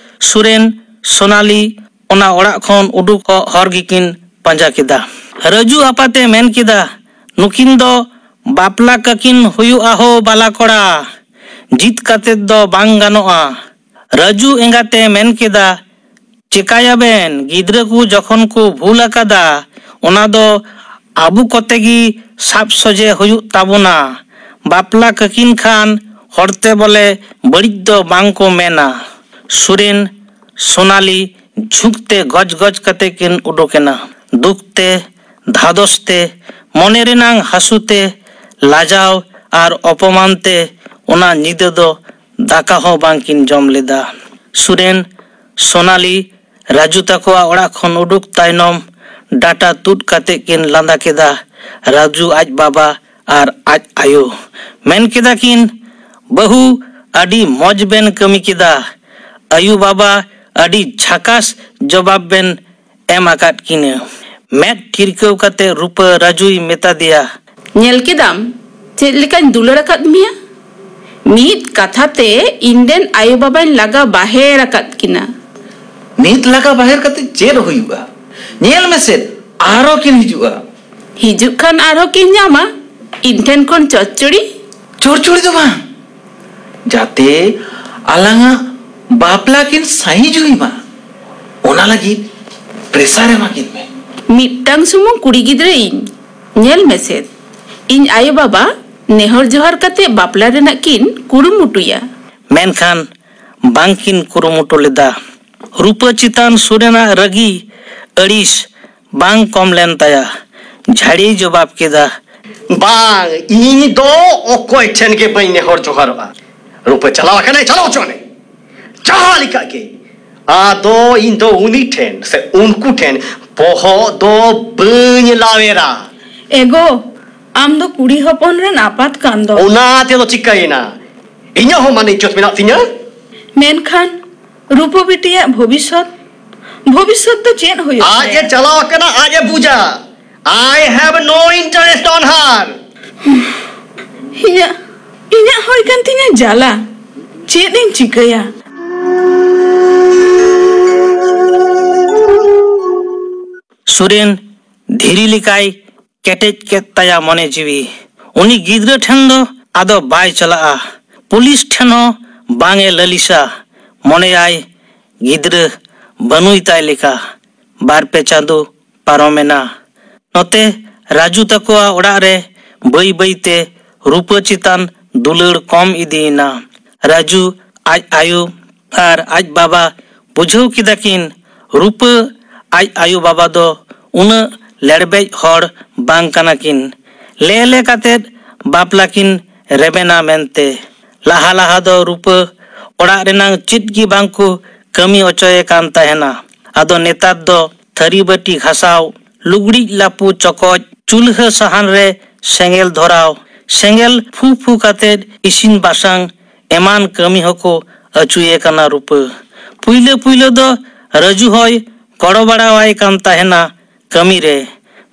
ᱥᱩᱨᱮᱱ ᱥᱳᱱᱟᱞᱤ ᱚᱱᱟ ᱚᱲᱟᱜ ᱠᱷᱚᱱ ᱩᱰᱩᱠᱚᱜ ᱦᱚᱨ ᱜᱮᱠᱤᱱ ᱯᱟᱸᱡᱟ ᱠᱮᱫᱟ᱾ ᱨᱟᱹᱡᱩ ᱟᱯᱟᱛᱮ ᱢᱮᱱ ᱠᱮᱫᱟ, "ᱱᱩᱠᱤᱱ ᱫᱚ ᱵᱟᱯᱞᱟ ᱠᱟᱹᱠᱤᱱ ᱦᱩᱭᱩᱜᱼᱟ ᱦᱳ ᱵᱟᱞᱟ ᱠᱚᱲᱟ, ᱡᱤᱛ ᱠᱟᱛᱮ ᱫᱚ ᱵᱟᱝ ᱜᱟᱱᱚᱜᱼᱟ᱾" ᱨᱟᱹᱡᱩ ᱮᱸᱜᱟᱛᱮ ᱢᱮᱱ ᱠᱮᱫᱟ, "ᱪᱮᱠᱟᱭᱟᱵᱮᱱ, ᱜᱤᱫᱽᱨᱟᱹ ᱠᱚ ᱡᱚᱠᱷᱚᱱ ᱠᱚ ᱵᱷᱩᱞ ᱟᱠᱟᱫᱟ, ᱚᱱᱟ ᱫᱚ ᱟᱵᱚ ᱠᱚᱛᱮ ᱜᱮ ᱥᱟᱵ ᱥᱚᱡᱷᱮ ᱦᱩᱭᱩᱜ ᱛᱟᱵᱚᱱᱟ᱾ ᱵᱟᱯᱞᱟ ᱠᱟᱹᱠᱤᱱ ᱠᱷᱟᱱ ᱦᱚᱲᱛᱮ ᱵᱚᱞᱮ ᱵᱟᱹᱲᱤᱡ ᱫᱚ ᱵᱟᱝ ᱠᱚ ᱢᱮᱱᱟ᱾" ᱥᱩᱨᱮᱱ ᱥᱳᱱᱟᱞᱤ ᱡᱷᱩᱸᱠ ᱛᱮ ᱜᱚᱡ ᱜᱚᱡ ᱠᱟᱛᱮ ᱠᱤᱱ ᱩᱰᱩᱠ ᱮᱱᱟ᱾ ᱫᱩᱠ ᱛᱮ, ᱫᱷᱟᱫᱚᱥ ᱛᱮ, ᱢᱚᱱᱮ ᱨᱮᱱᱟᱝ ᱦᱟᱹᱥᱩ ᱛᱮ, ᱞᱟᱡᱟᱣ ᱟᱨ ᱚᱯᱚᱢᱟᱱ ᱛᱮ ᱚᱱᱟ ᱧᱤᱫᱟᱹ ᱫᱚ ᱫᱟᱠᱟ ᱦᱚᱸ ᱵᱟᱝ ᱠᱤᱱ ᱡᱚᱢ ᱞᱮᱫᱟ᱾ ᱥᱩᱨᱮᱱ, ᱥᱳᱱᱟᱞᱤ, ᱨᱟᱡᱩ ᱛᱟᱠᱚᱣᱟᱜ ᱚᱲᱟᱜ ᱠᱷᱚᱱ ᱩᱰᱩᱠ ᱛᱟᱭᱱᱚᱢ ᱰᱟᱴᱟ ᱛᱩᱫ ᱠᱟᱛᱮ ᱠᱤᱱ ᱞᱟᱸᱫᱟ ᱠᱮᱫᱟ᱾ ᱨᱟᱡᱩ ᱟᱡ ᱵᱟᱵᱟ ᱟᱨ ᱟᱡ ᱟᱭᱳ ᱢᱮᱱ ᱠᱮᱫᱟ ᱠᱤᱱ, "ᱵᱟᱹᱦᱩ, ᱟᱹᱰᱤ ᱢᱚᱡᱽ ᱵᱮᱱ ᱠᱟᱹᱢᱤ ᱠᱮᱫᱟ᱾ ᱟᱭᱳ ᱵᱟᱵᱟ, ᱟᱹᱰᱤ ᱡᱷᱟᱠᱟᱥ ᱡᱚᱵᱟᱵ ᱵᱮᱱ ᱮᱢ ᱟᱠᱟᱫ ᱠᱤᱱᱟᱹ᱾ ᱢᱮᱫ ᱴᱤᱨᱠᱟᱹᱣ ᱠᱟᱛᱮ ᱨᱩᱯᱟᱹ ᱨᱟᱡᱩᱭ ᱢᱮᱛᱟ ᱫᱮᱭᱟ, ᱧᱮᱞ ᱠᱮᱫᱟᱢ ᱪᱮᱫ ᱞᱮᱠᱟᱧ ᱫᱩᱞᱟᱹᱲ ᱟᱠᱟᱫ ᱢᱮᱭᱟ? ᱢᱤᱫ ᱠᱟᱛᱷᱟ ᱛᱮ ᱤᱧ ᱨᱮᱱ ᱟᱭᱳ ᱵᱟᱵᱟᱧ ᱞᱟᱜᱟ ᱵᱟᱦᱮᱨ ᱟᱠᱟᱫ ᱠᱤᱱᱟ᱾ ᱱᱤᱛ ᱞᱟᱜᱟ ᱵᱟᱦᱮᱨ ᱠᱟᱛᱮ ᱪᱮᱫ ᱦᱩᱭᱩᱜᱼᱟ? ᱧᱮᱞ ᱢᱮᱥᱮ, ᱟᱨᱦᱚᱸ ᱠᱤᱱ ᱦᱤᱡᱩᱜᱼᱟ᱾ ᱦᱤᱡᱩᱜ ᱠᱷᱟᱱ ᱟᱨᱦᱚᱸ ᱠᱤᱱ ᱧᱟᱢᱟ ᱤᱧ ᱴᱷᱮᱱ ᱠᱷᱚᱱ ᱪᱚᱪᱪᱚᱲᱤ᱾ ᱪᱚᱨᱪᱚᱲᱤ ᱫᱚ ᱵᱟᱝ, ᱡᱟᱛᱮ ᱟᱞᱟᱝᱟᱜ ᱵᱟᱯᱞᱟ ᱠᱤᱱ ᱥᱟᱹᱦᱤ ᱡᱩᱦᱤ ᱢᱟ, ᱚᱱᱟ ᱞᱟᱹᱜᱤᱫ ᱯᱨᱮᱥᱟᱨ ᱮᱢᱟ ᱠᱤᱱ ᱢᱮ᱾ ᱢᱤᱫᱴᱟᱝ ᱥᱩᱢᱩᱝ ᱠᱩᱲᱤ ᱜᱤᱫᱽᱨᱟᱹ ᱤᱧ᱾ ᱧᱮᱞ ᱢᱮᱥᱮ, ᱤᱧ ᱟᱭᱳ ᱵᱟᱵᱟ ᱱᱮᱦᱚᱨ ᱡᱚᱦᱟᱨ ᱠᱟᱛᱮ ᱵᱟᱯᱞᱟ ᱨᱮᱱᱟᱜ ᱠᱤᱱ ᱠᱩᱨᱩᱢᱩᱴᱩᱭᱟ᱾ ᱢᱮᱱᱠᱷᱟᱱ ᱵᱟᱝᱠᱤᱱ ᱠᱩᱨᱩᱢᱩᱴᱩ ᱞᱮᱫᱟ᱾ ᱨᱩᱯᱟᱹ ᱪᱮᱛᱟᱱ ᱥᱩᱨᱮᱱᱟᱜ ᱨᱟᱹᱜᱤ ᱟᱹᱲᱤᱥ ᱵᱟᱝ ᱠᱚᱢ ᱞᱮᱱ ᱛᱟᱭᱟ᱾ ᱡᱷᱟᱹᱲᱤᱭ ᱡᱚᱵᱟᱵ ᱠᱮᱫᱟ, ᱵᱟᱝ, ᱤᱧ ᱫᱚ ᱚᱠᱚᱭ ᱴᱷᱮᱱ ᱜᱮ ᱵᱟᱹᱧ ᱱᱮᱦᱚᱨ ᱡᱚᱦᱟᱨᱚᱜᱼᱟ᱾ ᱨᱩᱯᱟᱹ ᱪᱟᱞᱟᱣ ᱟᱠᱟᱱᱟᱭ, ᱪᱟᱞᱟᱣ ᱦᱚᱪᱚ ᱟᱱᱮ, ᱡᱟᱦᱟᱸ ᱞᱮᱠᱟ ᱜᱮ᱾ ᱟᱫᱚ ᱤᱧ ᱫᱚ ᱩᱱᱤ ᱴᱷᱮᱱ ᱥᱮ ᱩᱱᱠᱩ ᱴᱷᱮᱱ ᱵᱚᱦᱚᱜ ᱫᱚ ᱵᱟᱹᱧ ᱞᱟᱣᱮᱨᱟ᱾ ᱮᱜᱳ, ᱟᱢ ᱫᱚ ᱠᱩᱲᱤ ᱦᱚᱯᱚᱱ ᱨᱮᱱ ᱟᱯᱟᱛ ᱠᱟᱱ ᱫᱚ᱾ ᱚᱱᱟ ᱛᱮᱫᱚ ᱪᱤᱠᱟᱹᱭᱮᱱᱟ? ᱤᱧᱟᱹᱜ ᱦᱚᱸ ᱢᱟᱱᱮ ᱤᱡᱽᱡᱚᱛ ᱢᱮᱱᱟᱜ ᱛᱤᱧᱟᱹ᱾ ᱢᱮᱱᱠᱷᱟᱱ ᱨᱩᱯᱟᱹ ᱵᱤᱴᱤᱭᱟᱜ ᱵᱷᱚᱵᱤᱥᱥᱚᱛ, ᱵᱷᱚᱵᱤᱥᱥᱚᱛ ᱫᱚ ᱪᱮᱫ ᱦᱩᱭᱩᱜ ᱟᱡ ᱮ ᱛᱟᱭᱟ? ᱪᱟᱞᱟᱣ ᱟᱠᱟᱱᱟ, ᱟᱡ ᱮ ᱵᱩᱡᱟ᱾ I have no interest on her. ᱤᱧᱟᱹᱜ, ᱤᱧᱟᱹᱜ ᱦᱩᱭ ᱠᱟᱱ ᱛᱤᱧᱟᱹ ᱡᱟᱞᱟ᱾ ᱪᱮᱫ ᱤᱧ ᱪᱤᱠᱟᱹᱭᱟ? ᱥᱩᱨᱮᱱ ᱫᱷᱤᱨᱤ ᱞᱮᱠᱟᱭ ᱠᱮᱴᱮᱡ ᱠᱮᱫ ᱛᱟᱭᱟ ᱢᱚᱱᱮ ᱡᱤᱣᱤ᱾ ᱩᱱᱤ ᱜᱤᱫᱽᱨᱟᱹ ᱴᱷᱮᱱ ᱫᱚ ᱟᱫᱚ ᱵᱟᱭ ᱪᱟᱞᱟᱜᱼᱟ᱾ ᱯᱩᱞᱤᱥ ᱴᱷᱮᱱ ᱦᱚᱸ ᱵᱟᱝ ᱮ ᱞᱟᱹᱞᱤᱥᱟ᱾ ᱢᱚᱱᱮᱭᱟᱭ ᱜᱤᱫᱽᱨᱟᱹ ᱵᱟᱹᱱᱩᱭ ᱛᱟᱭ ᱞᱮᱠᱟ᱾ ᱵᱟᱨ ᱯᱮ ᱪᱟᱸᱫᱚ ᱯᱟᱨᱚᱢᱮᱱᱟ᱾ ᱱᱚᱛᱮ ᱨᱟᱡᱩ ᱛᱟᱠᱚᱣᱟᱜ ᱚᱲᱟᱜ ᱨᱮ ᱵᱟᱹᱭ ᱵᱟᱹᱭ ᱛᱮ ᱨᱩᱯᱟᱹ ᱪᱮᱛᱟᱱ ᱫᱩᱞᱟᱹᱲ ᱠᱚᱢ ᱤᱫᱤᱭᱮᱱᱟ᱾ ᱨᱟᱡᱩ ᱟᱡ ᱟᱭᱳ ᱟᱨ ᱟᱡ ᱵᱟᱵᱟ ᱵᱩᱡᱷᱟᱹᱣ ᱠᱮᱫᱟ ᱠᱤᱱ, ᱨᱩᱯᱟᱹ ᱟᱡ ᱟᱭᱳ ᱵᱟᱵᱟ ᱫᱚ ᱩᱱᱟᱹᱜ ᱞᱮᱲᱵᱮᱡ ᱦᱚᱲ ᱵᱟᱝ ᱠᱟᱱᱟ ᱠᱤᱱ᱾ ᱞᱮ ᱞᱮ ᱠᱟᱛᱮᱫ ᱵᱟᱯᱞᱟ ᱠᱤᱱ ᱨᱮᱵᱮᱱᱟ ᱢᱮᱱᱛᱮ᱾ ᱞᱟᱦᱟ ᱞᱟᱦᱟ ᱫᱚ ᱨᱩᱯᱟᱹ ᱚᱲᱟᱜ ᱨᱮᱱᱟᱝ ᱪᱮᱫ ᱜᱮ ᱵᱟᱝ ᱠᱚ ᱠᱟᱹᱢᱤ ᱚᱪᱚᱭᱮ ᱠᱟᱱ ᱛᱟᱦᱮᱱᱟ᱾ ᱟᱫᱚ ᱱᱮᱛᱟᱨ ᱫᱚ ᱛᱷᱟᱹᱨᱤ ᱵᱟᱹᱴᱤ ᱜᱷᱟᱥᱟᱣ, ᱞᱩᱜᱽᱲᱤᱡ ᱞᱟᱯᱚ ᱪᱚᱠᱚᱡ, ᱪᱩᱞᱦᱟᱹ ᱥᱟᱦᱟᱱ ᱨᱮ ᱥᱮᱸᱜᱮᱞ ᱫᱷᱚᱨᱟᱣ, ᱥᱮᱸᱜᱮᱞ ᱯᱷᱩ ᱯᱷᱩ ᱠᱟᱛᱮᱫ ᱤᱥᱤᱱ ᱵᱟᱥᱟᱝ ᱮᱢᱟᱱ ᱠᱟᱹᱢᱤ ᱦᱚᱸᱠᱚ ᱟᱹᱪᱩᱭᱮ ᱠᱟᱱᱟ ᱨᱩᱯᱟᱹ᱾ ᱯᱩᱭᱞᱟᱹ ᱯᱩᱭᱞᱟᱹ ᱫᱚ ᱨᱟᱹᱡᱩ ᱦᱚᱸᱭ ᱜᱚᱲᱚ ᱵᱟᱲᱟᱣᱟᱭ ᱠᱟᱱ ᱛᱟᱦᱮᱱᱟ ᱠᱟᱹᱢᱤ ᱨᱮ᱾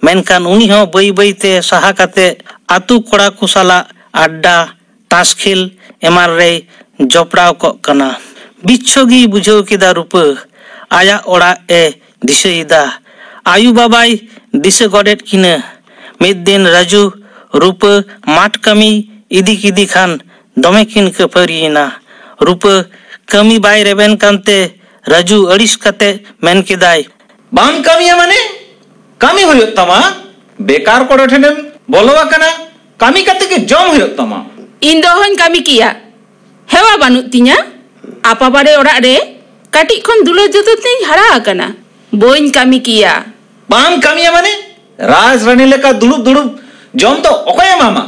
ᱢᱮᱱᱠᱷᱟᱱ ᱩᱱᱤ ᱦᱚᱸ ᱵᱟᱹᱭ ᱵᱟᱹᱭ ᱛᱮ ᱥᱟᱦᱟ ᱠᱟᱛᱮ ᱟᱛᱳ ᱠᱚᱲᱟ ᱠᱚ ᱥᱟᱞᱟᱜ ᱟᱰᱰᱟ, ᱛᱟᱥ ᱠᱷᱮᱞ ᱮᱢᱟᱱ ᱨᱮᱭ ᱡᱚᱯᱲᱟᱣ ᱠᱚᱜ ᱠᱟᱱᱟ᱾ ᱵᱤᱪᱪᱷᱚ ᱜᱮᱭ ᱵᱩᱡᱷᱟᱹᱣ ᱠᱮᱫᱟ ᱨᱩᱯᱟᱹ ᱟᱭᱟᱜ ᱚᱲᱟᱜ ᱮ ᱫᱤᱥᱟᱹᱭᱮᱫᱟ᱾ ᱟᱭᱳ ᱵᱟᱵᱟᱭ ᱫᱤᱥᱟᱹ ᱜᱚᱫ ᱮᱫ ᱠᱤᱱᱟᱹ᱾ ᱢᱤᱫ ᱫᱤᱱ ᱨᱟᱡᱩ ᱨᱩᱯᱟᱹ ᱢᱟᱴᱷ ᱠᱟᱹᱢᱤ ᱤᱫᱤ ᱠᱮᱫᱮ ᱠᱷᱟᱱ ᱫᱚᱢᱮ ᱠᱤᱱ ᱠᱷᱟᱹᱯᱟᱹᱨᱤᱭᱮᱱᱟ᱾ ᱨᱩᱯᱟᱹ ᱠᱟᱹᱢᱤ ᱵᱟᱭ ᱨᱮᱵᱮᱱ ᱠᱟᱱᱛᱮ ᱨᱟᱡᱩ ᱟᱹᱲᱤᱥ ᱠᱟᱛᱮ ᱢᱮᱱ ᱠᱮᱫᱟᱭ, "ᱵᱟᱢ ᱠᱟᱹᱢᱤᱭᱟ ᱢᱟᱱᱮ? ᱠᱟᱹᱢᱤ ᱦᱩᱭᱩᱜ ᱛᱟᱢᱟ᱾ ᱵᱮᱠᱟᱨ ᱠᱚᱲᱟ ᱴᱷᱮᱱᱮᱢ ᱵᱚᱞᱚ ᱟᱠᱟᱱᱟ᱾ ᱠᱟᱹᱢᱤ ᱠᱟᱛᱮ ᱜᱮ ᱡᱚᱢ ᱦᱩᱭᱩᱜ ᱛᱟᱢᱟ᱾" ᱤᱧ ᱫᱚ ᱚᱦᱚᱧ ᱠᱟᱹᱢᱤ ᱠᱮᱭᱟ᱾ ᱦᱮᱣᱟ ᱵᱟᱹᱱᱩᱜ ᱛᱤᱧᱟ᱾ ᱟᱯᱟ ᱵᱟᱨᱮ ᱚᱲᱟᱜ ᱨᱮ ᱠᱟᱹᱴᱤᱡ ᱠᱷᱚᱱ ᱫᱩᱞᱟᱹᱲ ᱡᱚᱛᱚᱱ ᱛᱤᱧ ᱦᱟᱨᱟ ᱟᱠᱟᱱᱟ᱾ ᱵᱟᱹᱧ ᱠᱟᱹᱢᱤ ᱠᱮᱭᱟ᱾ ᱵᱟᱢ ᱠᱟᱹᱢᱤᱭᱟ ᱢᱟᱱᱮ? ᱨᱟᱡᱽ ᱨᱟᱹᱱᱤ ᱞᱮᱠᱟ ᱫᱩᱲᱩᱵ ᱫᱩᱲᱩᱵ ᱡᱚᱢ ᱫᱚ ᱚᱠᱚᱭ ᱮᱢᱟᱢᱟ?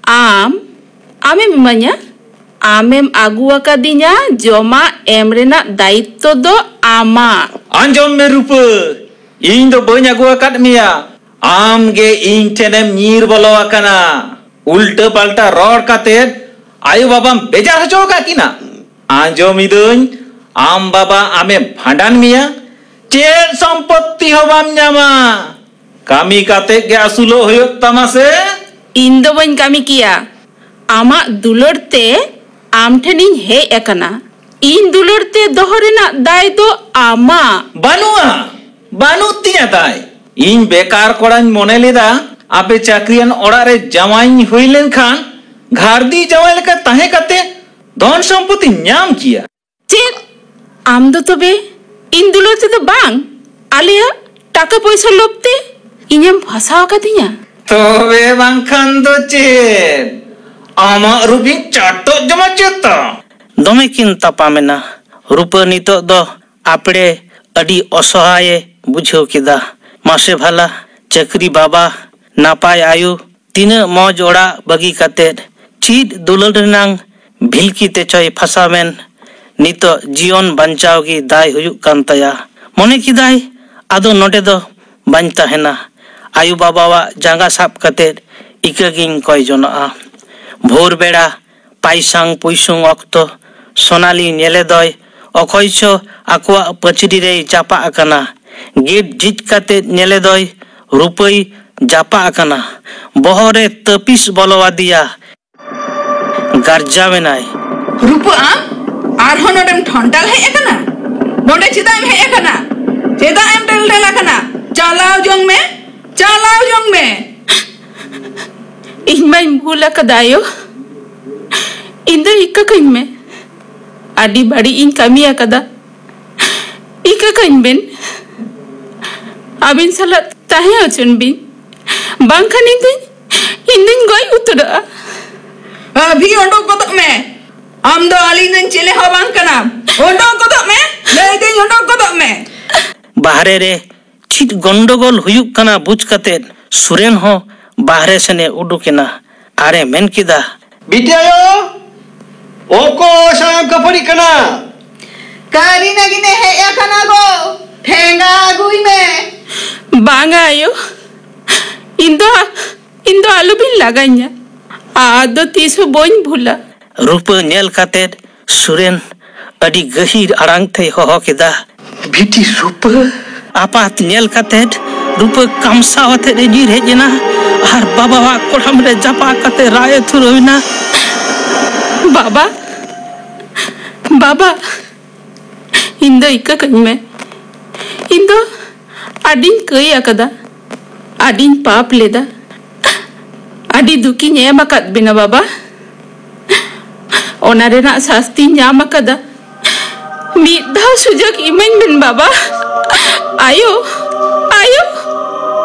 ᱟᱢ, ᱟᱢᱮᱢ ᱤᱢᱟᱹᱧᱟ᱾ ᱟᱢᱮᱢ ᱟᱹᱜᱩ ᱟᱠᱟᱫᱤᱧᱟ, ᱡᱚᱢᱟᱜ ᱮᱢ ᱨᱮᱱᱟᱜ ᱫᱟᱭᱤᱛᱛᱚ ᱫᱚ ᱟᱢᱟᱜ᱾ ᱟᱸᱡᱚᱢ ᱢᱮ ᱨᱩᱯᱟᱹ, ᱤᱧ ᱫᱚ ᱵᱟᱹᱧ ᱟᱹᱜᱩ ᱟᱠᱟᱫ ᱢᱮᱭᱟ᱾ ᱟᱢ ᱜᱮ ᱤᱧ ᱴᱷᱮᱱᱮᱢ ᱧᱤᱨ ᱵᱚᱞᱚ ᱟᱠᱟᱱᱟ᱾ ᱩᱞᱴᱟᱹ ᱯᱟᱞᱴᱟ ᱨᱚᱲ ᱠᱟᱛᱮ ᱟᱭᱳ ᱵᱟᱵᱟᱢ ᱵᱮᱡᱟᱨ ᱦᱚᱪᱚ ᱟᱠᱟᱫ ᱠᱤᱱᱟ᱾ ᱟᱸᱡᱚᱢ ᱤᱫᱟᱹᱧ, ᱟᱢ ᱵᱟᱵᱟ ᱟᱢᱮ ᱵᱷᱟᱸᱰᱟᱱ ᱢᱮᱭᱟ, ᱪᱮᱫ ᱥᱚᱢᱯᱚᱛᱛᱤ ᱦᱚᱸ ᱵᱟᱢ ᱧᱟᱢᱟ᱾ ᱠᱟᱹᱢᱤ ᱠᱟᱛᱮ ᱜᱮ ᱟᱹᱥᱩᱞᱚᱜ ᱦᱩᱭᱩᱜ ᱛᱟᱢᱟ ᱥᱮ? ᱤᱧ ᱫᱚ ᱵᱟᱹᱧ ᱠᱟᱹᱢᱤ ᱠᱮᱭᱟ᱾ ᱟᱢᱟᱜ ᱫᱩᱞᱟᱹᱲ ᱛᱮ ᱟᱢ ᱴᱷᱮᱱᱤᱧ ᱦᱮᱡ ᱟᱠᱟᱱᱟ᱾ ᱤᱧ ᱫᱩᱞᱟᱹᱲ ᱛᱮ ᱫᱚᱦᱚ ᱨᱮᱱᱟᱜ ᱫᱟᱭ ᱫᱚ ᱟᱢᱟᱜ᱾ ᱵᱟᱹᱱᱩᱜᱼᱟ, ᱵᱟᱹᱱᱩᱜ ᱛᱤᱧᱟ ᱫᱟᱭ᱾ ᱤᱧ ᱵᱮᱠᱟᱨ ᱠᱚᱲᱟᱧ ᱢᱚᱱᱮ ᱞᱮᱫᱟ, ᱟᱯᱮ ᱪᱟᱹᱠᱨᱤᱭᱟᱱ ᱚᱲᱟᱜ ᱨᱮ ᱡᱟᱶᱟᱭᱤᱧ ᱦᱩᱭ ᱞᱮᱱᱠᱷᱟᱱ ᱜᱷᱟᱨᱫᱤ ᱡᱟᱶᱟᱭ ᱞᱮᱠᱟ ᱛᱟᱦᱮᱸ ᱠᱟᱛᱮ ᱫᱷᱚᱱ ᱥᱚᱢᱯᱚᱛᱤᱧ ᱧᱟᱢ ᱠᱮᱭᱟ᱾ ᱪᱮᱫ? ᱟᱢ ᱫᱚ ᱛᱚᱵᱮ ᱤᱧ ᱫᱩᱞᱟᱹᱲ ᱛᱮᱫᱚ ᱵᱟᱝ, ᱟᱞᱮᱭᱟᱜ ᱴᱟᱠᱟ ᱯᱚᱭᱥᱟ ᱞᱳᱵᱷ ᱛᱮ ᱤᱧᱮᱢ ᱯᱷᱟᱥᱟᱣ ᱟᱠᱟᱫᱤᱧᱟ? ᱛᱚᱵᱮ ᱵᱟᱝᱠᱷᱟᱱ ᱫᱚ ᱪᱮᱫ? ᱟᱢᱟᱜ ᱨᱩᱯᱤᱧ ᱪᱟᱴᱚᱜ ᱡᱚᱢᱟ ᱪᱮᱫ ᱛᱟ? ᱫᱚᱢᱮ ᱠᱤᱱ ᱛᱟᱯᱟᱢ ᱮᱱᱟ᱾ ᱨᱩᱯᱟᱹ ᱱᱤᱛᱚᱜ ᱫᱚ ᱟᱯᱲᱮ ᱟᱹᱰᱤ ᱚᱥᱚᱦᱟᱭᱮ ᱵᱩᱡᱷᱟᱹᱣ ᱠᱮᱫᱟ᱾ ᱢᱟᱥᱮ ᱵᱷᱟᱞᱟ, ᱪᱟᱹᱠᱨᱤ ᱵᱟᱵᱟ, ᱱᱟᱯᱟᱭ ᱟᱭᱳ, ᱛᱤᱱᱟᱹᱜ ᱢᱚᱡᱽ ᱚᱲᱟᱜ ᱵᱟᱹᱜᱤ ᱠᱟᱛᱮᱫ ᱪᱮᱫ ᱫᱩᱞᱟᱹᱲ ᱨᱮᱱᱟᱝ ᱵᱷᱤᱞᱠᱤ ᱛᱮᱪᱚᱭ ᱯᱷᱟᱥᱟᱣᱮᱱ᱾ ᱱᱤᱛᱚᱜ ᱡᱤᱭᱚᱱ ᱵᱟᱧᱪᱟᱣ ᱜᱮ ᱫᱟᱭ ᱦᱩᱭᱩᱜ ᱠᱟᱱ ᱛᱟᱭᱟ᱾ ᱢᱚᱱᱮ ᱠᱮᱫᱟᱭ, ᱟᱫᱚ ᱱᱚᱰᱮ ᱫᱚ ᱵᱟᱹᱧ ᱛᱟᱦᱮᱱᱟ᱾ ᱟᱭᱳ ᱵᱟᱵᱟᱣᱟᱜ ᱡᱟᱸᱜᱟ ᱥᱟᱵ ᱠᱟᱛᱮᱫ ᱤᱠᱟᱹ ᱜᱤᱧ ᱠᱚᱭ ᱡᱚᱱᱚᱜᱼᱟ᱾ ᱵᱷᱳᱨ ᱵᱮᱲᱟ ᱯᱟᱭᱥᱟᱝ ᱯᱩᱭᱥᱩᱝ ᱚᱠᱛᱚ ᱥᱳᱱᱟᱞᱤ ᱧᱮᱞᱮ ᱫᱚᱭ ᱚᱠᱚᱭ ᱪᱚ ᱟᱠᱚᱣᱟᱜ ᱯᱟᱹᱪᱨᱤ ᱨᱮᱭ ᱪᱟᱯᱟᱜ ᱟᱠᱟᱱᱟ᱾ ᱜᱮᱴ ᱡᱷᱤᱡ ᱠᱟᱛᱮ ᱧᱮᱞᱮᱫᱚᱭ, ᱨᱩᱯᱟᱹᱭ ᱡᱟᱯᱟᱜ ᱟᱠᱟᱱᱟ᱾ ᱵᱚᱦᱚᱜ ᱨᱮ ᱛᱟᱹᱯᱤᱥ ᱵᱚᱞᱚ ᱟᱫᱮᱭᱟ᱾ ᱜᱟᱨᱡᱟᱣ ᱮᱱᱟᱭ᱾ ᱨᱩᱯᱟᱹ, ᱟᱢ ᱟᱨᱦᱚᱸ ᱱᱚᱰᱮᱢ ᱴᱷᱚᱱᱴᱟᱞ ᱦᱮᱡ ᱟᱠᱟᱱᱟ? ᱱᱚᱰᱮ ᱪᱮᱫᱟᱜ ᱮᱢ ᱦᱮᱡ ᱟᱠᱟᱱᱟ? ᱪᱮᱫᱟᱜ ᱮᱢ ᱴᱮᱞᱴᱮᱞ ᱟᱠᱟᱱᱟ? ᱪᱟᱞᱟᱣ ᱡᱚᱝ ᱢᱮ, ᱪᱟᱞᱟᱣ ᱡᱚᱝ ᱢᱮ᱾ ᱤᱧ ᱢᱟᱧ ᱵᱷᱩᱞ ᱟᱠᱟᱫᱟ ᱟᱭᱳ, ᱤᱧ ᱫᱚ ᱤᱠᱟᱹ ᱠᱟᱹᱧ ᱢᱮ᱾ ᱟᱹᱰᱤ ᱵᱟᱹᱲᱤᱡ ᱤᱧ ᱠᱟᱹᱢᱤ ᱟᱠᱟᱫᱟ᱾ ᱤᱠᱟᱹ ᱠᱟᱹᱧ ᱵᱮᱱ, ᱟᱹᱵᱤᱱ ᱥᱟᱞᱟᱜ ᱛᱟᱦᱮᱸ ᱦᱚᱪᱚᱱ ᱵᱤᱱ, ᱵᱟᱝᱠᱷᱟᱱ ᱤᱧ ᱫᱩᱧ, ᱤᱧ ᱫᱩᱧ ᱜᱚᱡ ᱩᱛᱟᱹᱨᱚᱜᱼᱟ᱾ ᱟᱹᱵᱷᱤ ᱚᱰᱚᱠ ᱜᱚᱫᱚᱜ ᱢᱮ᱾ ᱟᱢ ᱫᱚ ᱟᱹᱞᱤᱧ ᱨᱮᱱ ᱪᱮᱞᱮ ᱦᱚᱸ ᱵᱟᱝ ᱠᱟᱱᱟᱢ᱾ ᱚᱰᱚᱠ ᱜᱚᱫᱚᱜ ᱢᱮ, ᱞᱟᱹᱭ ᱫᱟᱹᱧ ᱚᱰᱚᱠ ᱜᱚᱫᱚᱜ ᱢᱮ᱾ ᱵᱟᱦᱨᱮ ᱨᱮ ᱪᱮᱫ ᱜᱚᱱᱰᱚᱜᱳᱞ ᱦᱩᱭᱩᱜ ᱠᱟᱱᱟ ᱵᱩᱡᱽ ᱠᱟᱛᱮᱫ ᱥᱩᱨᱮᱱ ᱦᱚᱸ ᱵᱟᱦᱨᱮ ᱥᱮᱱ ᱮ ᱩᱰᱩᱠ ᱮᱱᱟ ᱟᱨ ᱮ ᱢᱮᱱ ᱠᱮᱫᱟ, ᱵᱤᱴᱤ ᱟᱭᱳ, ᱚᱠᱚᱭ ᱥᱟᱶ ᱮᱢ ᱠᱷᱟᱹᱯᱟᱹᱨᱤᱜ ᱠᱟᱱᱟ? ᱠᱟᱹᱨᱤ ᱱᱟᱹᱜᱤᱱᱮ ᱦᱮᱡ ᱟᱠᱟᱱᱟ ᱜᱚ, ᱴᱷᱮᱸᱜᱟ ᱟᱹᱜᱩᱭ ᱢᱮ᱾ ᱵᱟᱝᱟ ᱟᱭᱳ, ᱤᱧ ᱫᱚ, ᱤᱧ ᱫᱚ ᱟᱞᱚᱵᱤᱱ ᱞᱟᱜᱟᱧᱟ᱾ ᱟᱫᱚ ᱛᱤᱥ ᱦᱚᱸ ᱵᱟᱹᱧ ᱵᱷᱩᱞᱟ᱾ ᱨᱩᱯᱟᱹ ᱧᱮᱞ ᱠᱟᱛᱮᱫ ᱥᱩᱨᱮᱱ ᱟᱹᱰᱤ ᱜᱟᱹᱦᱤᱨ ᱟᱲᱟᱝ ᱛᱮᱭ ᱦᱚᱦᱚ ᱠᱮᱫᱟ, ᱵᱤᱴᱤ ᱨᱩᱯᱟᱹ᱾ ᱟᱯᱟᱛ ᱧᱮᱞ ᱠᱟᱛᱮᱫ ᱨᱩᱯᱟᱹ ᱠᱟᱢᱥᱟᱣ ᱟᱛᱮᱫ ᱮ ᱧᱤᱨ ᱦᱮᱡ ᱮᱱᱟ ᱟᱨ ᱵᱟᱵᱟᱣᱟᱜ ᱠᱚᱲᱟᱢ ᱨᱮ ᱡᱟᱯᱟᱜ ᱠᱟᱛᱮ ᱨᱟᱜ ᱮ ᱫᱷᱩᱨᱟᱹᱣ ᱮᱱᱟ᱾ ᱵᱟᱵᱟ, ᱵᱟᱵᱟ, ᱤᱧ ᱫᱚ ᱤᱠᱟᱹ ᱠᱟᱹᱧ ᱢᱮ᱾ ᱤᱧ ᱫᱚ ᱟᱹᱰᱤᱧ ᱠᱟᱹᱭ ᱟᱠᱟᱫᱟ, ᱟᱹᱰᱤᱧ ᱯᱟᱯ ᱞᱮᱫᱟ, ᱟᱹᱰᱤ ᱫᱩᱠᱤᱧ ᱮᱢ ᱟᱠᱟᱫ ᱵᱮᱱᱟ ᱵᱟᱵᱟ᱾ ᱚᱱᱟ ᱨᱮᱱᱟᱜ ᱥᱟᱥᱛᱤᱧ ᱧᱟᱢ ᱟᱠᱟᱫᱟ᱾ ᱢᱤᱫ ᱫᱷᱟᱣ ᱥᱩᱡᱳᱜᱽ ᱤᱢᱟᱹᱧ ᱵᱮᱱ ᱵᱟᱵᱟ᱾ ᱟᱭᱳ, ᱟᱭᱳ,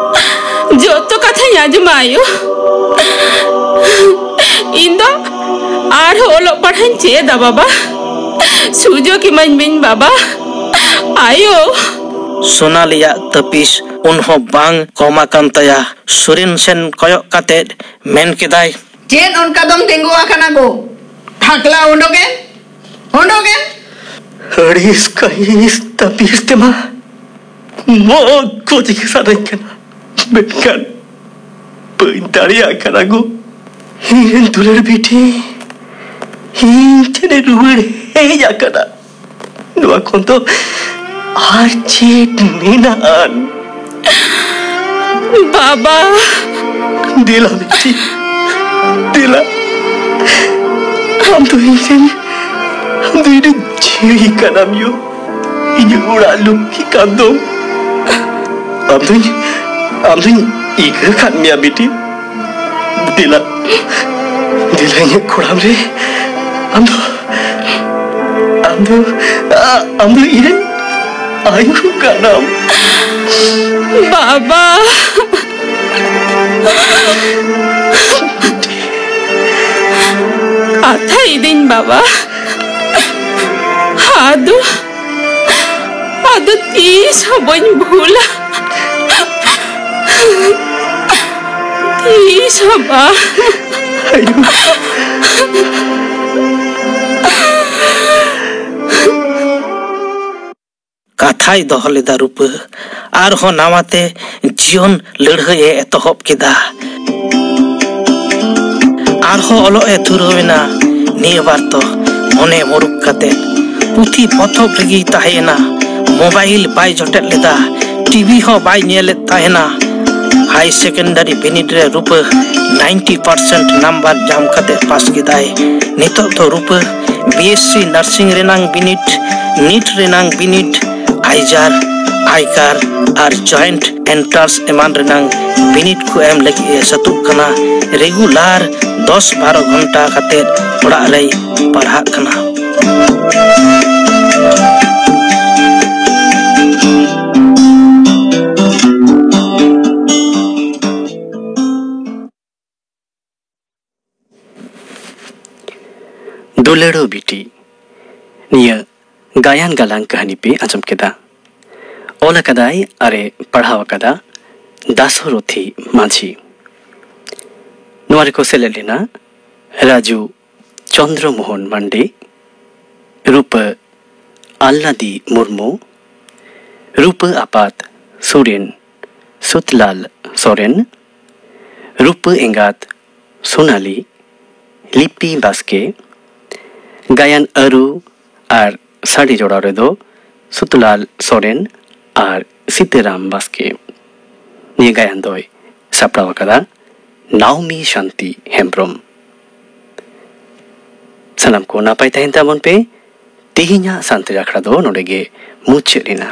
ᱡᱚᱛᱚ ᱠᱟᱛᱷᱟᱧ ᱟᱸᱡᱚᱢᱟ ᱟᱭᱳ᱾ ᱤᱧ ᱫᱚ ᱟᱨᱦᱚᱸ ᱚᱞᱚᱜ ᱯᱟᱲᱦᱟᱜ ᱤᱧ ᱪᱮᱫᱟ ᱵᱟᱵᱟ᱾ ᱥᱩᱡᱳᱜᱽ ᱤᱢᱟᱹᱧ ᱵᱮᱱ ᱵᱟᱵᱟ᱾ ᱟᱭᱳ᱾ ᱥᱳᱱᱟᱞᱤᱭᱟᱜ ᱛᱟᱹᱯᱤᱥ ᱩᱱᱦᱚᱸ ᱵᱟᱝ ᱠᱚᱢ ᱟᱠᱟᱱ ᱛᱟᱭᱟ᱾ ᱥᱩᱨᱮᱱ ᱥᱮᱱ ᱠᱚᱭᱚᱜ ᱠᱟᱛᱮ ᱢᱮᱱ ᱠᱮᱫᱟᱭ, ᱪᱮᱫ ᱚᱱᱠᱟ ᱫᱚᱢ ᱛᱤᱸᱜᱩ ᱟᱠᱟᱱᱟ ᱜᱳ? ᱴᱷᱟᱠᱞᱟ ᱚᱰᱚᱠᱮᱱ, ᱚᱰᱚᱠᱮᱱ᱾ ᱟᱹᱲᱤᱥ ᱠᱟᱹᱦᱤᱥ ᱛᱟᱹᱯᱤᱥ ᱛᱮᱢᱟ ᱢᱚᱡᱽ ᱠᱚ ᱪᱤᱠᱟᱹ ᱥᱟᱱᱟᱧ ᱠᱟᱱᱟ, ᱢᱮᱱᱠᱷᱟᱱ ᱵᱟᱹᱧ ᱫᱟᱲᱮᱭᱟᱜ ᱠᱟᱱᱟ ᱜᱳ᱾ ᱤᱧ ᱨᱮᱱ ᱫᱩᱞᱟᱹᱲ ᱵᱤᱴᱤ ᱤᱧ ᱴᱷᱮᱱᱮ ᱨᱩᱣᱟᱹᱲ ᱦᱮᱡ ᱟᱠᱟᱱᱟ᱾ ᱱᱚᱣᱟ ᱠᱷᱚᱱ ᱫᱚ ᱟᱨ ᱪᱮᱫ ᱢᱮᱱᱟᱜᱼᱟ? ᱵᱟᱵᱟ᱾ ᱫᱮᱞᱟ ᱵᱤᱴᱤ, ᱫᱮᱞᱟ᱾ ᱟᱢ ᱫᱚ ᱤᱧ ᱨᱮᱱ, ᱟᱢ ᱫᱚ ᱤᱧ ᱨᱮᱱ ᱡᱤᱣᱤ ᱠᱟᱱᱟᱢ ᱭᱳ᱾ ᱤᱧᱟᱹᱜ ᱚᱲᱟᱜ ᱞᱩᱠᱠᱷᱤ ᱠᱟᱱ ᱫᱚ᱾ ᱟᱢ ᱫᱚᱧ, ᱟᱢ ᱫᱚᱧ ᱤᱠᱟᱹ ᱠᱟᱫ ᱢᱮᱭᱟ ᱵᱤᱴᱤ᱾ ᱫᱮᱞᱟ, ᱫᱮᱞᱟ ᱤᱧᱟᱹᱜ ᱠᱚᱲᱟᱢ ᱨᱮ᱾ ᱟᱢ ᱫᱚ, ᱟᱢ ᱫᱚ, ᱟ-, ᱟᱢ ᱫᱚ ᱤᱧ ᱨᱮᱱ ᱟᱭᱳ ᱠᱟᱱᱟᱢ᱾ ᱵᱟᱵᱟ᱾ ᱠᱟᱛᱷᱟ ᱤᱫᱤᱧ ᱵᱟᱵᱟ᱾ ᱟᱫᱚ, ᱟᱫᱚ ᱛᱤᱥ ᱦᱚᱸ ᱵᱟᱹᱧ ᱵᱷᱩᱞᱟ᱾ ᱛᱤᱥ ᱦᱚᱸ ᱵᱟᱝ᱾ ᱠᱟᱛᱷᱟᱭ ᱫᱚᱦᱚ ᱞᱮᱫᱟ ᱨᱩᱯᱟᱹ᱾ ᱟᱨᱦᱚᱸ ᱱᱟᱣᱟᱛᱮ ᱡᱤᱭᱚᱱ ᱞᱟᱹᱲᱦᱟᱹᱭ ᱮ ᱮᱛᱚᱦᱚᱵ ᱠᱮᱫᱟ᱾ ᱟᱨᱦᱚᱸ ᱚᱞᱚᱜ ᱮ ᱫᱷᱩᱨᱟᱹᱣ ᱮᱱᱟ᱾ ᱱᱤᱭᱟᱹ ᱵᱟᱨ ᱫᱚ ᱢᱚᱱᱮ ᱢᱩᱨᱩᱠ ᱠᱟᱛᱮ ᱯᱩᱛᱷᱤ ᱯᱚᱛᱚᱵ ᱨᱮᱜᱮᱭ ᱛᱟᱦᱮᱸᱭᱮᱱᱟ᱾ ᱢᱳᱵᱟᱭᱤᱞ ᱵᱟᱭ ᱡᱚᱴᱮᱫ ᱞᱮᱫᱟ, ᱴᱤᱵᱷᱤ ᱦᱚᱸ ᱵᱟᱭ ᱧᱮᱞᱮᱫ ᱛᱟᱦᱮᱱᱟ᱾ ᱦᱟᱭ ᱥᱮᱠᱮᱱᱰᱟᱨᱤ ᱵᱤᱱᱤᱰ ᱨᱮ ᱨᱩᱯᱟᱹ ᱱᱟᱭᱤᱱᱴᱤ ᱯᱟᱨᱥᱮᱱᱴ ᱱᱟᱢᱵᱟᱨ ᱧᱟᱢ ᱠᱟᱛᱮ ᱯᱟᱥ ᱠᱮᱫᱟᱭ᱾ ᱱᱤᱛᱚᱜ ᱫᱚ ᱨᱩᱯᱟᱹ ᱵᱤ ᱮᱥ ᱥᱤ ᱱᱟᱨᱥᱤᱝ ᱨᱮᱱᱟᱝ ᱵᱤᱱᱤᱰ, ᱱᱤᱴ ᱨᱮᱱᱟᱝ ᱵᱤᱱᱤᱰ, ᱟᱭᱡᱟᱨ, ᱟᱭᱠᱟᱨ ᱟᱨ ᱡᱚᱭᱮᱱᱴ ᱮᱱᱴᱨᱟᱱᱥ ᱮᱢᱟᱱ ᱨᱮᱱᱟᱝ ᱵᱤᱱᱤᱰ ᱠᱚ ᱮᱢ ᱞᱟᱹᱜᱤᱫ ᱮ ᱥᱟᱹᱛᱩᱜ ᱠᱟᱱᱟ᱾ ᱨᱮᱜᱩᱞᱟᱨ ᱫᱚᱥ ᱵᱟᱨᱚ ᱜᱷᱚᱱᱴᱟ ᱠᱟᱛᱮ ᱚᱲᱟᱜ ᱨᱮᱭ ᱯᱟᱲᱦᱟᱜ ᱠᱟᱱᱟ᱾ ᱫᱩᱞᱟᱹᱲᱚ ᱵᱤᱴᱤ᱾ ᱱᱤᱭᱟᱹ ᱜᱟᱭᱟᱱ ᱜᱟᱞᱟᱝ ᱠᱟᱹᱦᱱᱤ ᱯᱮ ᱟᱸᱡᱚᱢ ᱠᱮᱫᱟ᱾ ᱚᱞ ᱟᱠᱟᱫᱟᱭ ᱟᱨᱮ ᱯᱟᱲᱦᱟᱣ ᱟᱠᱟᱫᱟ ᱫᱟᱥᱚᱨᱚᱛᱷᱤ ᱢᱟᱹᱡᱷᱤ᱾ ᱱᱚᱣᱟ ᱨᱮᱠᱚ ᱥᱮᱞᱮᱫ ᱞᱮᱱᱟ ᱨᱟᱡᱩ ᱪᱚᱱᱫᱨᱚ ᱢᱳᱦᱚᱱ ᱢᱟᱱᱰᱤ, ᱨᱩᱯᱟᱹ ᱟᱞᱞᱟᱫᱤ ᱢᱩᱨᱢᱩ, ᱨᱩᱯᱟᱹ ᱟᱯᱟᱛ ᱥᱩᱨᱮᱱ ᱥᱩᱛᱞᱟᱞ ᱥᱚᱨᱮᱱ, ᱨᱩᱯᱟᱹ ᱮᱸᱜᱟᱛ ᱥᱳᱱᱟᱞᱤ ᱞᱤᱯᱤ ᱵᱟᱥᱠᱮ, ᱜᱟᱭᱟᱱ ᱟᱹᱨᱩ ᱟᱨ ᱥᱟᱰᱮ ᱡᱚᱲᱟᱣ ᱨᱮᱫᱚ ᱥᱩᱛᱞᱟᱞ ᱥᱚᱨᱮᱱ ᱟᱨ ᱥᱤᱛᱟᱹᱨᱟᱢ ᱵᱟᱥᱠᱮ᱾ ᱱᱤᱭᱟᱹ ᱜᱟᱭᱟᱱ ᱫᱚᱭ ᱥᱟᱯᱲᱟᱣ ᱟᱠᱟᱫᱟ ᱱᱟᱣᱢᱤ ᱥᱟᱱᱛᱤ ᱦᱮᱢᱵᱨᱚᱢ᱾ ᱥᱟᱱᱟᱢ ᱠᱚ ᱱᱟᱯᱟᱭ ᱛᱟᱦᱮᱱ ᱛᱟᱵᱚᱱ ᱯᱮ᱾ ᱛᱮᱦᱮᱧᱟᱜ ᱥᱟᱱᱛᱟᱲᱤ ᱟᱠᱷᱲᱟ ᱫᱚ ᱱᱚᱰᱮ ᱜᱮ ᱢᱩᱪᱟᱹᱫ ᱮᱱᱟ᱾